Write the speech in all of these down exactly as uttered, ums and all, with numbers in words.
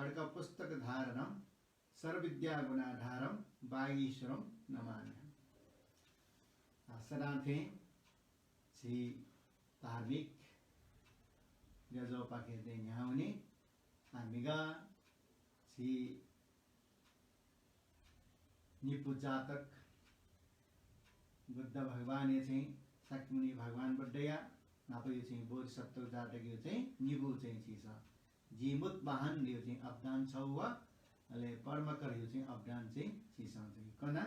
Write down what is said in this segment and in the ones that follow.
खड्गपुस्तकधारणं सर्वविद्यागुणाधारं वागीश्वरं नमाम्यहम्। आ, सदां थें झी धार्मिक ज्याझ्वःपाखे थें न्ह्यावने। आ, म्हिगः झी निपु जातक बुद्ध भगवानया चाहिँ शाक्यमुनि भगवान बुद्धया नापयु चाहिँ बोधिसत्व जातकयु चाहिँ निपु चाहिँ झीसं जीमूतवाहन धयु चाहिँ अवदान छगू व अले पद्माकर धयु चाहिँ अवदान चाहिँ झीसं चाहिँ कना।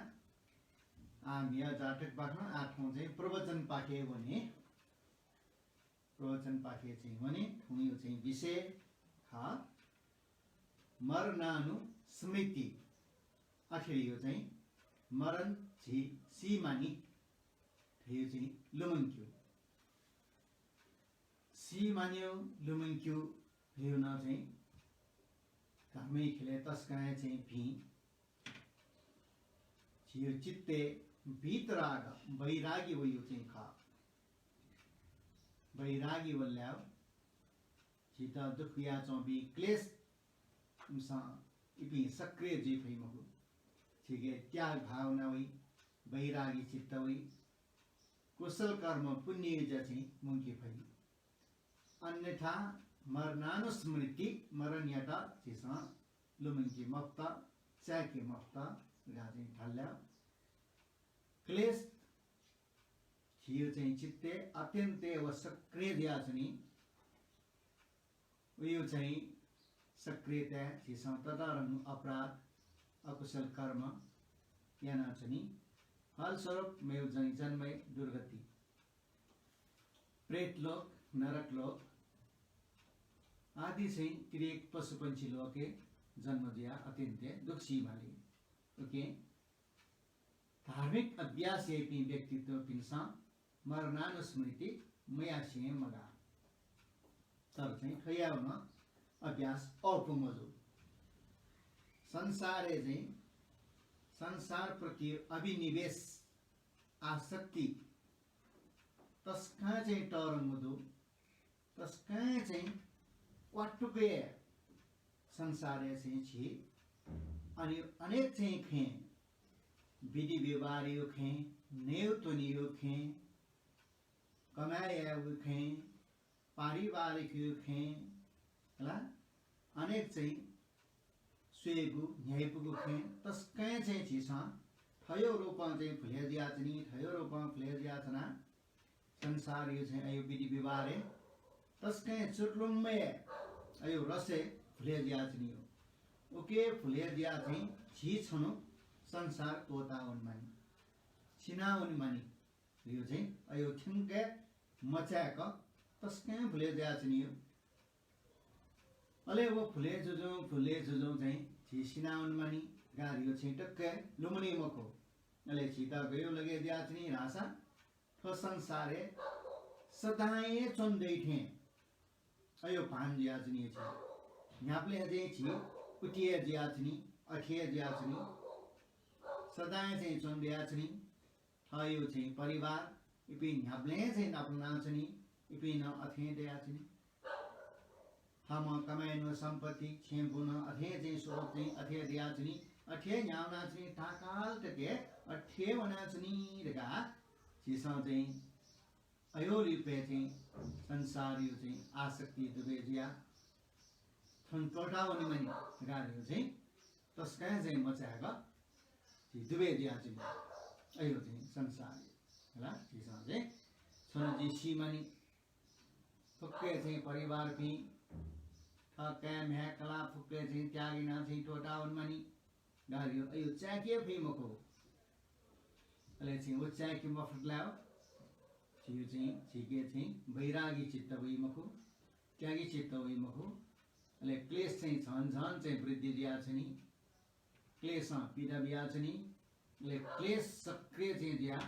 आ, म्हिगः जातकपाखें आ थौं चाहिँ प्रवचनपाखे वने। प्रवचनपाखे चाहिँ वने। थौंयु चाहिँ विषय खः मरणानुस्मृति। आखिरयु चाहिँ मरण झी सीमानि धयु चाहिँ लुमंक्यु। सीमानियु लुमंक्यु धयु नं चाहिँ धर्मय् खिलय् तसकं हे चाहिँ भिं। झीयु चित्तय् वीतराग, वैरागी वयु चाहिँ खः। वैरागी वल्लाय् झीत दुःख याच्वंपिं क्लेश, इमिसं इपिं सक्रिय जुइ फइ मखु। झीके त्याग भावना वइ, वैरागी चित्त वइ, कुशल कर्म पुण्य ज्या चाहिँ मुंके फइ। अन्यथा मरणानुस्मृति, मरणयात झीसं लुमंके मफुत, चाय्के मफुत धकाः चाहिँ धाल्लाय् क्लेश झीयु चाहिँ चित्तय् अत्यन्तय् व सक्रिय जुयाच्वनी। उयु चाहिँ सक्रियताय् झीसं ततःधंगु अपराध, अकुशल कर्म यानाच्वनी। फलस्वरूप मेगु जन-, जन्मय् दुर्गति, प्रेतलोक, नरकलोक आदि चाहिँ तिर्यक पशुपंक्षी लोकय् जन्म जुयाः अत्यन्तय् दुःख सी माली। OK, धार्मिक अभ्यास याइपिं व्यक्तित्वपिन्सं मरणानुस्मृति मयासें मगाः। तर चाहिँ थ्व यायेगु नं अभ्यास अःपु मजू। संसारय् चाहिँ संसारप्रति अभिनिवेश, आसक्ति तसकं चाहिँ तःधंगु दु। तसकं चाहिँ क्वातुक हे संसारय् चाहिँ झी अनि अनेक चाहिँ खँय्, विधि व्यवहारयु खँय्, नयेत्वनेयु खँय्, कमाय् यायेगु खँय्, पारिवारिकयु खँय्, हला, अनेक चाहिँ स्वयेगु, न्ह्याइपुगु खँय् तसकं चाहिँ झीसं थ्वयु रूपं चाहिँ भुले जुयाच्वनी, थ्वयु रूपं भुले जुयाच्वना। संसारयु चाहिँ अयु विधि व्यवहारय् तसकं चुटुलुम्बय् अयु रसय् भुले जुयाच्वनीयु। उके भुले जुयाः चाहिँ झी छन्हु संसार त्वःता वनेमानि, सिना वनेमानि धयु चाहिँ अयु थ्यंक मचाय्क तसकं भुले जुयाच्वनीयु। अले व भुले जुजुं, भुले जुजुं चाहिँ झी सिना वनेमानि धकाः धयु चाहिँ टक्क लुमनी मखु। अले झीत गयु लगे जुयाच्वनी धाःसा थ्व संसारय् सदां हे च्वने दइ थें अयु भान जुयाच्वनीयु झी। न्ह्याबलें चाहिँ झी उति हे जुयाच्वनी, अथे हे जुयाच्वनी। सदां हे चाहिँ च्वने दयाच्वनी। थःयु चाहिँ परिवार, इपिं न्ह्याबलें चाहिँ नापलानाच्वनी, इपिं नं अथें दयाच्वनी। थःम्हं कमाय् यानागु सम्पत्ति, छेँबुँ नं अथें चाहिँ स्वरूप चाहिँ अथे दयाच्वनी, अथे न्ह्यावनाच्वनी, ताःकाल तक हे अथे वनाच्वनी धकाः झीसं चाहिँ अयु रूपय् चाहिँ संसारयु चाहिँ आसक्ति दुबय् जुयाः थन त्वःता वनेमानि धकाः धयु चाहिँ तसकं चाहिँ मचाय्क झी दुबय् जुयाच्वनी। अयु चाहिँ संसारयु, हला, झीसं चाहिँ छन्हु झी सीमानि। फुक्क हे चाहिँ परिवारपिं, थः काय् म्ह्याय् कलाः फुक्क हे चाहिँ त्याग यानाः चाहिँ त्वःता वनेमानि धकाः धयु अयु चाय्के फइ मखु। अले चाहिँ व चाय्के मफुत ला झीयु चाहिँ, झीके चाहिँ वैरागी चित्त वइ मखु, त्यागी चित्त वइ मखु। अले क्लेश चाहिँ झन झन चाहिँ वृद्धि जुयाच्वनी। क्लेशं पीडा बियाच्वनी। अले क्लेश सक्रिय चाहिँ जुयाः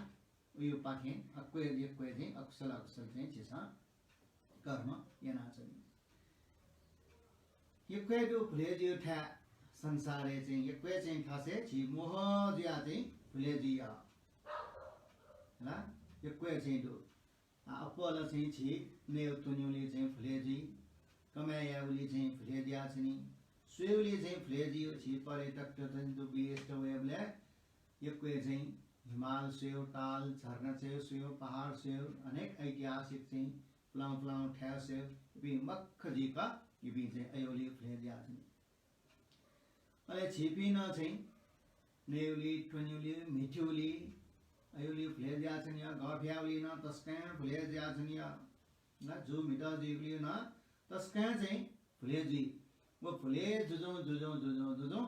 उयुपाखें अक्वय् यक्वय् चाहिँ अकुशल अकुशल चाहिँ झीसं कर्म यानाच्वनी। यक्वय् दु भुले जुइथाय्, संसारय् चाहिँ यक्वय् चाहिँ थासय् झी मोह जुयाः चाहिँ भुले जुइ। हला, यक्वय् चाहिँ दु। आ, अप्वः ला चाहिँ झी नयेत्वनेगुली चाहिँ भुले जुइ, कमाय् यायेगुली चाहिँ भुले जुयाच्वनी, स्वयेबलय् चाहिँ भुले जुइगु। झी पर्यटकत चाहिँ दु विदेशत वयेबलय् यक्व हे चाहिँ हिमाल स्वयेगु, ताल झरना चाहिँ स्वयेगु, पहाड स्वयेगु, अनेक ऐतिहासिक चाहिँ पुलां पुलां थाय् स्वयेगु, इपिं मखु जुइक इपिं चाहिँ अय्‌बलय् भुले जुयाच्वनी। अले झीपिं नं चाहिँ नयेबलय्, त्वनेबलय्, म्हितेबलय्, अय्‌बलय् भुले जुयाच्वनी, गःफ्यायेबलय् नं तसकं भुले जुयाच्वनी। ला जू म्हितः जुइबलय् नं तसकं चाहिँ भुले जुइ। व भुले जुजुं, जुजुं, जुजुं, जुजुं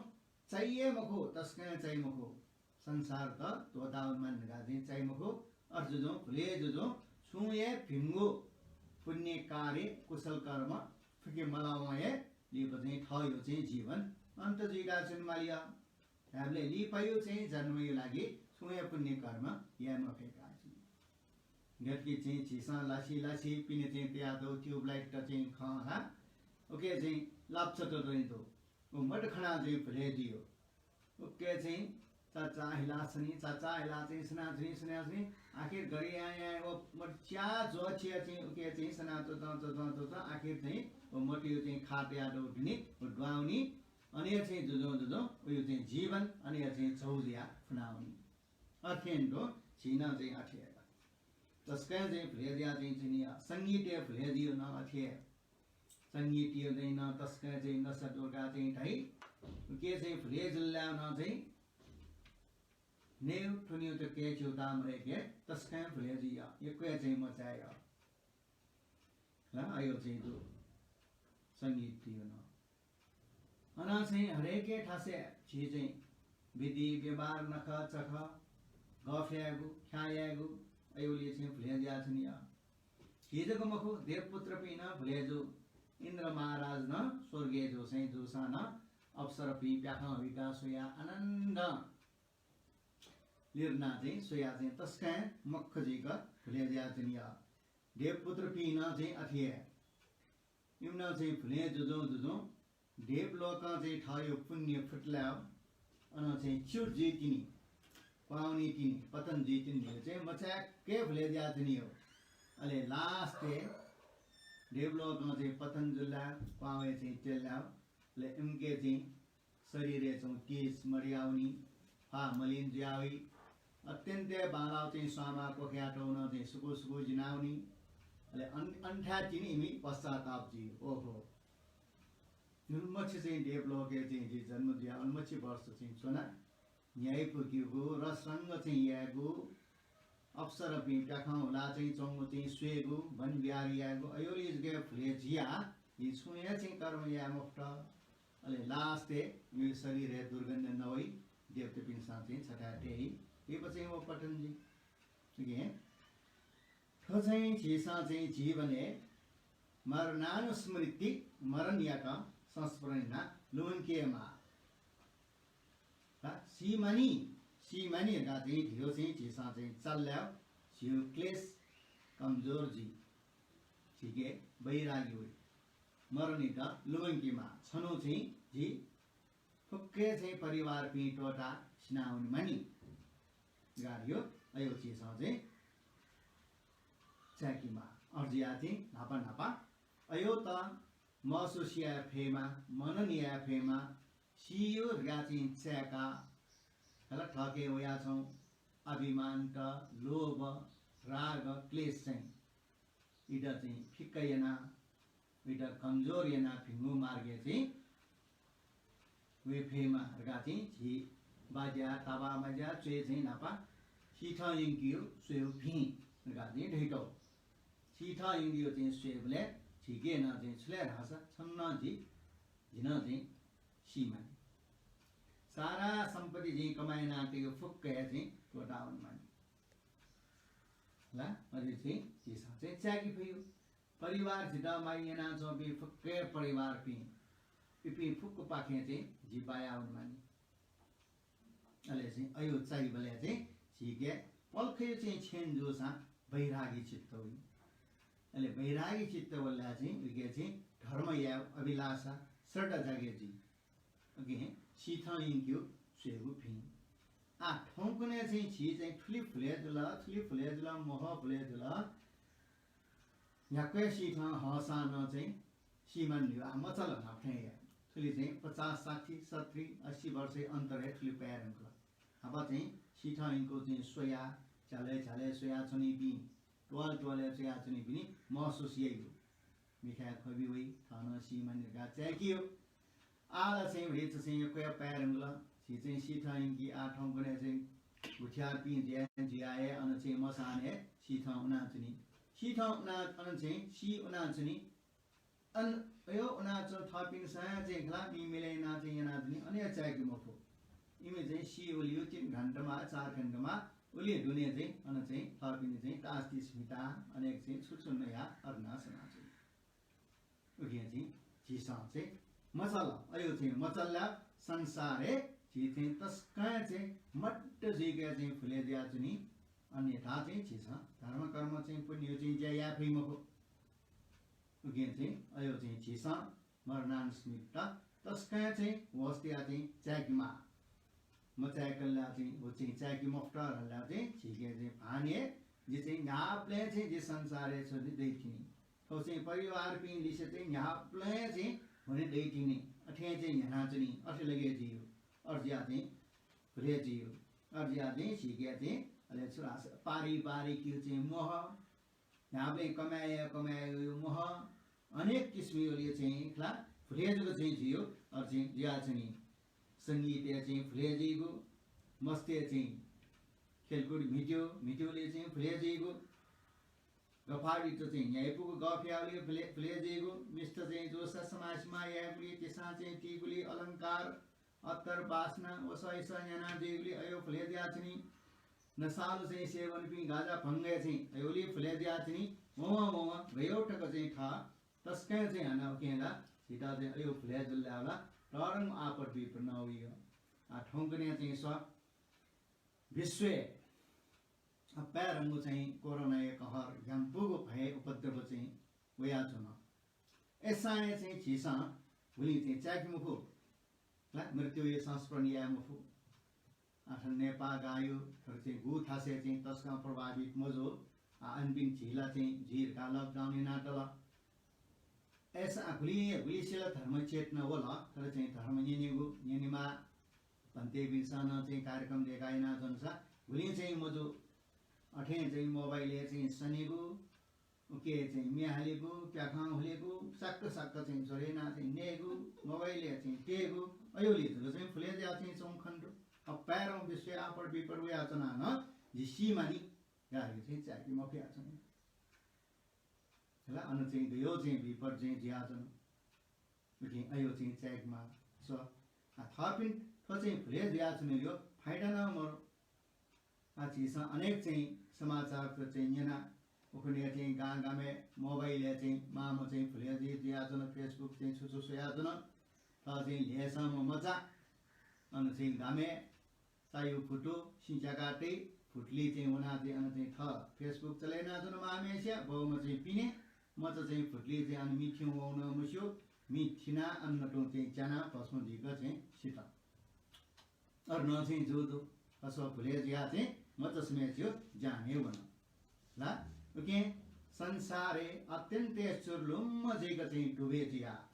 चाहिँ हे मखु, तसकं चाहिँ मखु। संसारत त्वःतावनेमानि धकाः चाहिँ चाहिँ मखु। अथे जुजुं भुले जुजुं छुं हे भिंगु पुण्य कार्य, कुशल कर्म फुके मलावं हे लिपा चाहिँ थःगु चाहिँ जीवन अन्त जुइकाच्वनेमाली। धायेबलय् लिपाया चाहिँ जन्मया लागि छुं हे पुण्य कर्म याये मफयेकाच्वनी। गथे कि चाहिँ झीसं लाछि लाछि पिने चाहिँ तयातःगु ट्युबलाइटत चाहिँ खं ला, उके चाहिँ लाप्चा त्वःतेधुन। व मत खनाः चाहिँ भुले जुइ। उके चाहिँ चाचाः हिलाः सनी, चाचाः हिलाः चाहिँ सनाच्वनी, सनाच्वनी। आखिर गथे यां यां व मत च्याः ज्वःछिया चाहिँ उके चाहिँ सना त्वःतं, त्वःतं, त्वःतं आखिर चाहिँ व मतया चाहिँ खा तयातःगु दुने व दुहां वनी। अन हे चाहिँ जुजुं, जुजुं वया चाहिँ जीवन अन हे चाहिँ झौ जुयाः फुनावनी। अथें तुं झी नं चाहिँ अथे हे। तसकं चाहिँ भुले जुयाः चाहिँ च्वनी। संगीतया भुले जुइगु नं अथे हे। संगीतया चाहिँ नं तसकं चाहिँ नसा दुर्गा चाहिँ धाइ। उके चाहिँ भुले जुल धायेवं नं चाहिँ नयेगु त्वनेगु तक हे च्यूताः मदय्‌के तसकं भुले जुइ। यक्व हे चाहिँ मचाय्। ला अय्‌बलय् चाहिँ दु संगीतया नं। अन चाहिँ हरेक हे थासय् झी चाहिँ विधि व्यवहार, नखः चखः, गःफ्यायेगु, ख्याः यायेगु, अय्‌बलय् चाहिँ भुले जुयाच्वनी। झी जक मखु, देवपुत्रपिं नं भुले जू। इन्द्र महाराज नं स्वर्गय् जूसां, जूसां नं अप्सरापिं प्याखं हुइकाः स्वयाः आनन्दं लिर्ना चाहिँ स्वयाः चाहिँ तसकं मखु जुइक भुले जुयाच्वनी। देवपुत्रपिं नं चाहिँ अथे हे। इमिनं चाहिँ भुले जुजुं जुजुं देवलोकं चाहिँ थःगु पुण्य फुतलाः अन चाहिँ च्युत जुइ तिनि, क्वहां वनी तिनि, पतन जुइ तिनि धइगु चाहिँ मचाय्‌क हे भुले जुयाच्वनी। अले last-य् देवलोकं चाहिँ पतन जुल, क्वहां वये चाहिँ त्यल। अले इमिके चाहिँ शरीरय् चाहिँ तेज मदयावनी, ख्वाः मलिन जुयावइ। अत्यन्त हे बांलाःगु चाहिँ स्वांमाः क्वखयातःगु नं चाहिँ सुकु सुकु जिनावनी। अले अन-, अन थाय् तिनि इमि पश्चाताप जुइ। ओहो, उलिमछि चाहिँ देवलोकय् चाहिँ जि जन्म जुयाः उलिमछि वर्ष चाहिँ च्वना। न्ह्याइपुकेगु, रसरंग चाहिँ यायेगु, अप्सरापिं प्याखं हुलाः चाहिँ च्वंगु चाहिँ स्वयेगु, वन विहार यायेगु, अय्‌बलय् जक भुले जुयाः जिं छुं हे चाहिँ कर्म याये मफुत। अले last-य् मेगु शरीरय् दुर्गन्ध नवइ, देवतापिन्सं चाहिँ छथाय् तये। लिपा चाहिँ व पतन जुइ। ठीक हे? थ्व चाहिँ झीसं चाहिँ जीवनय् मरणानुस्मृति, मरणयात संस्मरण यानाः लुमंकेमाः। ला, सीमानि, सीमानि धकाः चाहिँ धियो चाहिँ झीसं चाहिँ चाल धाःसा झीगु क्लेश कमजोर जुइ। झीके वैरागी वइ। मरणयात लुमंकेमाः। छन्हु चाहिँ झी फुक्क हे चाहिँ परिवारपिं त्वःताः सिनावनेमानि धकाः धियो। अय्‌बलय् झीसं चाहिँ चाय्‌केमाः। अथे जुयाः चाहिँ न्हापा न्हापा अय्‌बलय् त महसुस याये फयेमा, मनन याये फयेमा, सीगु धकाः चाहिँ चाय्‌काः, हला थःके वयाच्वंगु अभिमानत, लोभ, राग, क्लेश चाहिँ इमित चाहिँ फिक्क यानाः, इमित कमजोर यानाः भिंगु मार्गय् चाहिँ वये फयेमा धकाः चाहिँ झी बाज्या, ताबा, माज्या, च्वय् चाहिँ न्हापा सीथं यंकेगु स्वयेगु भिं धकाः चाहिँ धयातःगु। सीथं यंकेगु चाहिँ स्वयेबलय् झीके नं चाहिँ छु ले धाःसा छन्हु नं जि, जि नं चाहिँ सीमानि। सारा सम्पत्ति जिं कमाइ यानातःगु फुक्क हे चाहिँ त्वःतावनेमानि। ला, अथे चाहिँ झीसं चाहिँ चाय्‌के फइगु। परिवार झीत माया यानाच्वंपिं फुक्क हे परिवारपिं, इपिं फुक्कपाखें चाहिँ जि बायावनेमानि। अले चाहिँ अय्‌बलय् चाइबलय् चाहिँ झीके पलखय् चाहिँ क्षण जूसां वैरागी चित्त वइ। अले वैरागी चित्त वल धाःसा चाहिँ उके चाहिँ धर्म यायेगु अभिलाषा, श्रद्धा जागे जुइ। अकिं सीथं यंकेगु स्वयेगु भिं। आः थौंकन्हय् चाहिँ झी चाहिँ थुलि भुले जुल, थुलि भुले जुल, मोह भुले जुल। न्ह्याक्व हे सीथं हःसां नं चाहिँ सीमानि ल्ह्वः आः मचाल न्हापा थें हे। थुलि चाहिँ पचास, साठी, सत्तरी, अस्सी वर्षया अन्तरय् थुलि पाये धुंकल। हापा चाहिँ सीथं यंकू चाहिँ स्वया, झ्यालय् झ्यालय् स्वयाच्वनीपिं, त्वालय् त्वालय् स्वयाच्वनीपिनि महसुस याइगु। मिखाय् ख्वबि वइ, थः नं सी मानि धकाः चाय्‌केयो। आः ला चाहिँ भति चाहिँ यक्व हे पाये धुंकल। झी चाहिँ सीथं यंकी, आः थौंकन्हय् चाहिँ हुथियारपिं जुया जुया हे अन चाहिँ मचान हे सीथं उनाच्वनी। सीथं उना अन चाहिँ सी उनाच्वनी। अन अयो उनाच्वन थःपिन्सं चाहिँ खला मिमिले याना चाहिँ यानाच्वनी, अन हे चाय्‌के मफु। इमि चाहिँ सी वलियो तीन घण्टामा, चार घण्टामा उलि दुने चाहिँ अन चाहिँ थःपिनि चाहिँ तासतिस म्हिता अनेक चाहिँ छु छु नया अर्ना सनाच्वनी। उकिं चाहिँ झीसं चाहिँ मचल, अयो चाहिँ मचल ला संसारय् झी चाहिँ तसकं चाहिँ मद्द जुइके चाहिँ फुले जुयाच्वनी। अन्यथा चाहिँ झीसं धर्म कर्म चाहिँ पुण्य चाहिँ ज्या याये फइ मखु। उकिं चाहिँ अयो चाहिँ झीसं मरणानुस्मृति तसकं चाहिँ होश तया चाहिँ चाय्‌केमाः। मचाय्‌कल ला चाहिँ व चाहिँ चाय्‌के मफुत धाल ला चाहिँ झीके चाहिँ भान हे जि चाहिँ न्ह्याबलें चाहिँ जि संसारय् च्वने दइतिनि। थ्व चाहिँ परिवारपिं लिसे चाहिँ न्ह्याबलें चाहिँ हुने दइतिनि। अथे चाहिँ न्ह्यानाच्वनी, अथे लगे जियो। अर्जिया चाहिँ भुले जियो। अर्जिया चाहिँ झीके चाहिँ अले छु धाःसा पारिवारिक यो चाहिँ मोह, न्ह्याबलें कमाय् कमाय् यो मोह, अनेक किसिमयो चाहिँ खला भुले जक चाहिँ जियो। अर चाहिँ जुयाच्वनी। संगीतय् चाहिँ भुले जिगु, मस्तय् चाहिँ खेलकुद म्हित्यो, म्हित्योले चाहिँ भुले जिगु, गफारित चाहिँ न्याय्‌पुगु गफ यायेगुलि भुले, भुले जुइगु, मिस्त चाहिँ जोसा समासमा यायेगुलि, तिसां चाहिँ तीगुलि, अलंकार, अत्तर बासना, वसः इसः न्याना जुइगुलि अयो भुले जुयाच्वनी। नसालु चाहिँ सेवनपिं गाजा भंगय् चाहिँ अयोलि भुले जुयाच्वनी। वं वं गयो तक चाहिँ थः तसकं चाहिँ हानं उकिं ला झीत चाहिँ अयो भुले जुल ला तःधंगु आपत विपत नवइगु। आ, थौंकन्हय् चाहिँ स विश्वय् अपाय्‌धंगु चाहिँ कोरोनाया कहर ग्यानापुगु भय उपद्रव चाहिँ वयाच्वन। अय्‌सां हे चाहिँ झीसं गुलिं चाहिँ चाय्‌के मफु ला, मृत्युया संस्मरण याये मफु। आः थन नेपाः गायो, थ्व चाहिँ गु थासय् चाहिँ तसकं प्रभावित मजू। आ, अनपिं झी ला चाहिँ झी धकाः lockdown यानातल। अय्‌सां गुलिं गुलिसिया धर्म चेतना वल, तर चाहिँ धर्म न्यनेगु, न्यनेमाः। भन्तेपिन्सं नं चाहिँ कार्यक्रम देका यानाच्वंसा गुलिं चाहिँ मजू। अथें चाहिँ मोबाइलय् चाहिँ सनेगु, उके चाहिँ म्ये हालेगु, प्याखं हुलेगु, साक्क साक्क चाहिँ ज्वरे याना चाहिँ नयेगु, मोबाइलय् चाहिँ तयेगु, अयोलि जक चाहिँ भुले जुया चाहिँ च्वंगु खने दु। अपाय्‌धंगु विश्वय् आपत विपत वयाच्वनाः नं जि सी मानि धकाः चाहिँ चाय्‌के मफयाच्वनी। हला, अन चाहिँ गयो चाहिँ विपत चाहिँ जुयाच्वन। उकिं अयो चाहिँ चाय्‌केमाः। स, आ, थःपिं थ्व चाहिँ भुले जुयाच्वनेगु फाइदा नं मरु। आ, झीसं अनेक चाहिँ समाचार चाहिँ न्यना। उखुन्हु चाहिँ गां गामय् मोबाइलय् चाहिँ मांम्ह चाहिँ भुले जुइ जुयाच्वन, Facebook चाहिँ छु छु स्वयाच्वन। थः चाहिँ ल्हेसंम्ह मचा अन चाहिँ गामय् चाय्‌यु भुतु, सिंचाका तइ, भुतुलि चाहिँ वना चाहिँ अन चाहिँ थः Facebook चले यानाच्वन मांम्हेसिया, बौम्ह चाहिँ पिने, मचा चाहिँ भुतुलि चाहिँ अन मि थिं वं नं मस्यू, मि थिना अन नतुं चाहिँ च्याना भस्म जुइक चाहिँ सित। अन नं चाहिँ जू दु, अ, स भुले जुया चाहिँ मचा समय् ज्यानय् वन। ला, उकिं संसारय् अत्यन्तय् चुरलुम्म जुइक चाहिँ डुबे जुया।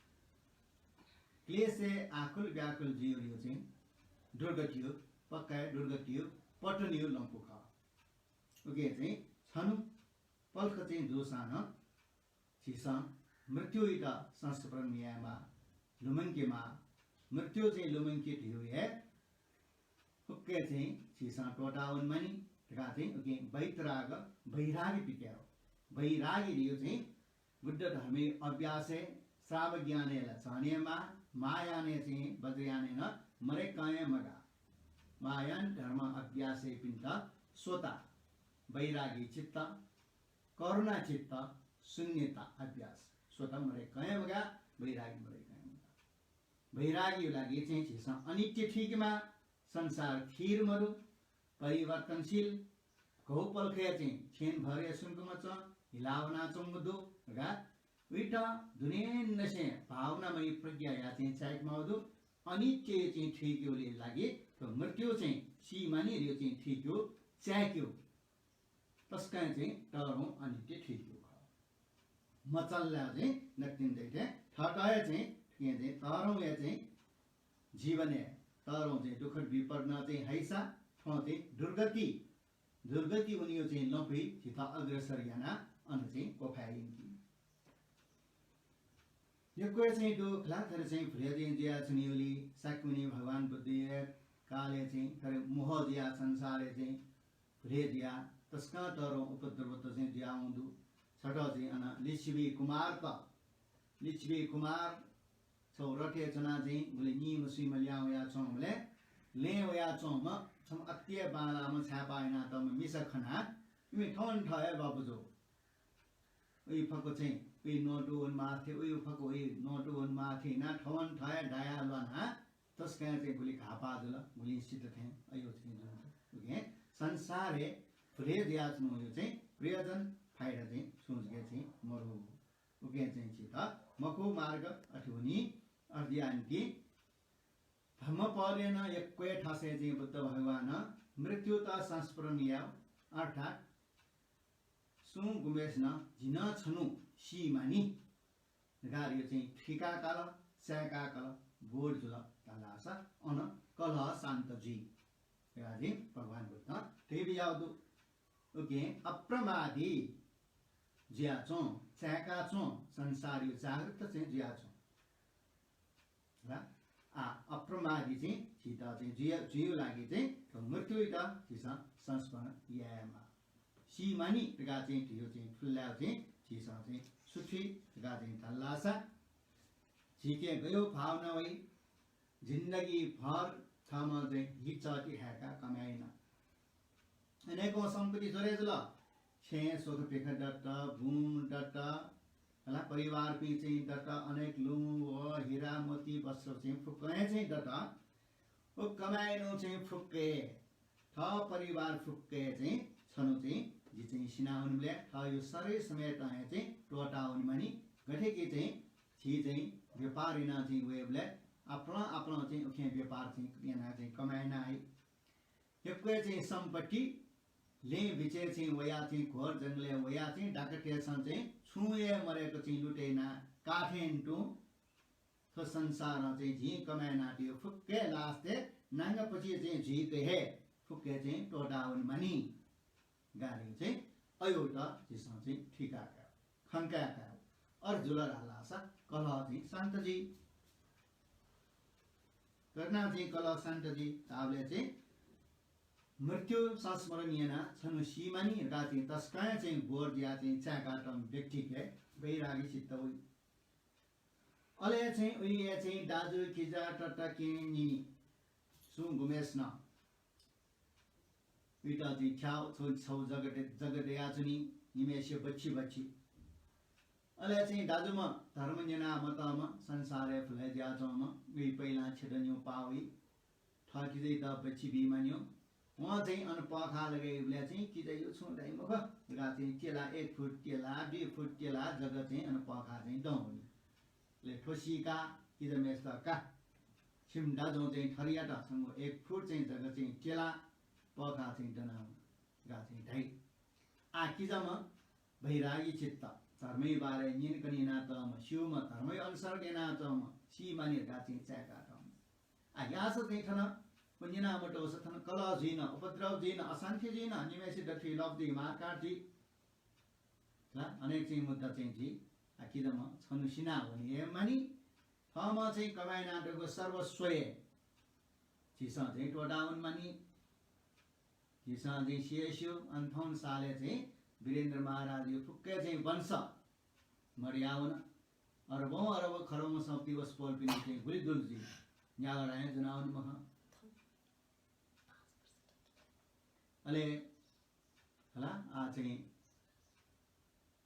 क्लेशय् आकुल व्याकुल जुइगु चाहिँ दुर्गतियो, पक्का हे दुर्गतियो, पतनयो लँपु खः। उकिं चाहिँ छन्हु पलख चाहिँ जूसां नं झीसं मृत्युयात संस्मरण यायेमाः, लुमंकेमाः। मृत्यु चाहिँ लुमंके धइगु हे फुक्क चाहिँ झीसं त्वःता वनेमानि धकाः चाहिँ उकिं वैतराग, वैरागी पिकायेगु। वैरागी धइगु चाहिँ बुद्ध धर्मया अभ्यासय् श्रावक यानय् ला झन हे माः, महायानय् चाहिँ वज्रयानय् नं मदय्‌कं हे मगाः। महायान धर्म अभ्यासय्‌पिन्त स्वता, वैरागी चित्त, करुणा चित्त, शून्यता अभ्यास, स्वता मदय्‌कं हे मगाः, वैरागी मदय्‌कं हे मगाः। वैरागीया लागि चाहिँ झीसं अनित्य थुइकेमाः, संसार थिर मदु, परिवर्तनशील, घौ पलखय् चाहिँ छेँन भर हे सुम्क मच्वं, हिला वनाच्वंगु दु धकाः उइत दुनेंनिसें भावनामयी प्रज्ञाया चाहिँ चाय्‌केमाःगु दु। अनित्य चाहिँ थुइकेगुलिइ लागि थ्व मृत्यु चाहिँ सीमानि रे चाहिँ थुइकेगु, चाय्‌केगु। तसकं चाहिँ तःधंगु अनित्य थुइकेगु खः। मचल ला चाहिँ नकतिनि दइथें थःत हे चाहिँ उकिं चाहिँ तःधंगु हे चाहिँ जीवनय् तःधंगु चाहिँ दुःख विपद नं चाहिँ हइसा थ्वं चाहिँ दुर्गति, दुर्गति वनीगु चाहिँ लँपुइ झीत अग्रसर यानाः अन चाहिँ क्वफाय् यंकी। यक्व हे चाहिँ दु खला, थथे चाहिँ भुले चाहिँ जुयाच्वनीगुलिं शाक्यमुनि भगवान बुद्धया कालय् चाहिँ थथे मोह जुयाः संसारय् चाहिँ भुले जुयाः तसकं तःधंगु उपद्रवत चाहिँ जुयावं दु। छता चाहिँ अन लिच्छवि कुमारत, लिच्छवि कुमार छगू रथय् च्वनाः चाहिँ गुलि नीम्ह स्वीम्ह ल्याहां वयाच्वंबलय् लँय् वयाच्वंम्ह छम्ह अति हे बांलाःम्ह छाय्‌पाः यानातःम्ह मिसा खनाः इमि थवन थः हे बापुजु। उइ फक्व चाहिँ उइ नतू वनेमाः थें, उइ फक्व उइ नतू वनेमाः थें यानाः थवन थः हे दायाः ल्वानाः तसकं चाहिँ गुलि घाःपाः जुल, गुलिं सित थें अय्‌गु चाहिँ जुल। उकिं संसारय् भुले जुयाच्वनागु चाहिँ प्रयोजन फाइदा चाहिँ छुं जक चाहिँ मदु। उकिं चाहिँ झीत मखु मार्ग अथे वनी। अथे यानाः धम्मपदय् नं यक्व हे थासय् चाहिँ बुद्ध भगवानं मृत्युत संस्मरण यायेगु, अर्थात् सुं गुम्हेसिनं झी नं छन्हु सी मानि धकाः यो चाहिँ थुइका काल, चाय्‌का काल, बोध जुल धाःसा अन कलह शान्त जुइ धकाः चाहिँ भगवान बुद्धं धयाबिज्याःगु दु। उकिं अप्रमादी जुयाच्वँ, चाय्‌का च्वँ, संसारयु जागृत चाहिँ जुयाच्वँ। ला? आ, अप्रमादी चाहिँ झीत चाहिँ जुया-, जुइगु लागि चाहिँ थ्व मृत्युइत झीसं संस्मरण यायेमाः। सी मानि धकाः चाहिँ धइगु चाहिँ थुल्लाय् चाहिँ झीसं चाहिँ सुथुइ धकाः चाहिँ धाल धाःसा झीके गय् भावना वइ, जिन्दगी भर थःम्हं चाहिँ हिचःति हाय्‌काः कमाय् याना। अनेकं सम्पत्ति जोडे जुल। छेँ स्वख पिख दत, बुँ दत, हला, परिवारपिं चाहिँ दत, अनेक लुँ व हिरा मोती वस्त्र चाहिँ फुक्कं हे चाहिँ दत। व कमाय् यानागु चाहिँ फुक्क हे, थः परिवार फुक्क हे चाहिँ छन्हु चाहिँ जि चाहिँ सिनावनेबलय् थःयु शरीर समेत हे चाहिँ त्वःता वने मानि। गथे कि चाहिँ झी चाहिँ व्यापार यानाः चाहिँ वयेबलय् आपालं आपालं चाहिँ उखें व्यापार चाहिँ यानाः चाहिँ कमाय् याना हइ। यक्व हे चाहिँ सम्पत्ति लँय् बिचय् चाहिँ वयाः चाहिँ घोर जंगलय् वयाः चाहिँ डाकतय्‌सं चाहिँ छुं हे मदय्‌क चाहिँ लुटे यानाः काः थें तुं थ्व संसारं चाहिँ झी कमाय् यानातःगु फुक्क हे लासतय् नांगापचि चाहिँ जुइक हे फुक्क हे चाहिँ त्वःता वने मानि। गाली चाहिँ अय्‌गुत झीसं चाहिँ थुइका कायेगु, खंकाय् कायेगु। अथे जुल धाःसा कलह चाहिँ शान्त जुइ। कथं चाहिँ कलह शान्त जुइ धाःबलय् चाहिँ मृत्यु संस्मरण यानाः छन्हु सी मानि धकाः चाहिँ तसकं चाहिँ बोध जुयाः चाहिँ चाय्‌कातःम्ह व्यक्तिके वैरागी चित्त वइ। अले चाहिँ उइ हे चाहिँ दाजु, किजा, तता, केहेँ, निनि सुं गुम्हेसिनं उइत चाहिँ थ्याः, छगू, छगू जग्गा दयाच्वनी, निम्हेसित बच्छि बच्छि। अले चाहिँ दाजुम्ह धर्म न्यना मतःम्ह, संसारय् भुलय् जुयाच्वंम्ह, उइ पहिलां छेँत निगू पाः वइ। थः किजायात बच्छि बी मानियो। वं चाहिँ अन पःखाः लगय् याइबलय् चाहिँ किजायात छुं धाइ मखु धकाः चाहिँ त्यला, एक फुट त्यला, दुई फुट त्यला जक चाहिँ अन पःखाः चाहिँ दं वनी। अले थ्व सीकाः किजाम्हेसित का, छिमि दाजुं चाहिँ थरियात छंगु एक फुट चाहिँ जक चाहिँ त्यला पःखाः चाहिँ दना वना धकाः चाहिँ धाइ। आः किजाम्ह वैरागी चित्त, धर्मया बारे न्यनाकने यानातःम्ह, स्यूम्ह, धर्मया अनुसरण यानातःम्ह, सी मानि धकाः चाहिँ चाय्‌कातःम्ह। आः याःसा चाहिँ थन व न्यना मतःसा थन कलह जुइन, उपद्रव जुइन, अशान्ति जुइन, निम्हेसित दथुइ लफ जुइ, मारकाट जुइ। ला, अनेक चाहिँ मुद्दा चाहिँ जुइ। आः किजाम्ह छन्हु सिना वने हे मानि। थःम्हं चाहिँ कमाय् यानातःगु सर्वस्वय् झीसं चाहिँ त्वःता वने मानि। झीसं चाहिँ सिया स्यू, अन थौं सालय् चाहिँ वीरेन्द्र महाराजया फुक्क चाहिँ वंश मदया वन। अरबौं अरब खरबौं सम्पत्ति वसपोलपिनि चाहिँ गुलि दुल जुइ। न्यागः राजा ज्वना वने मखं। अले हला, आः चाहिँ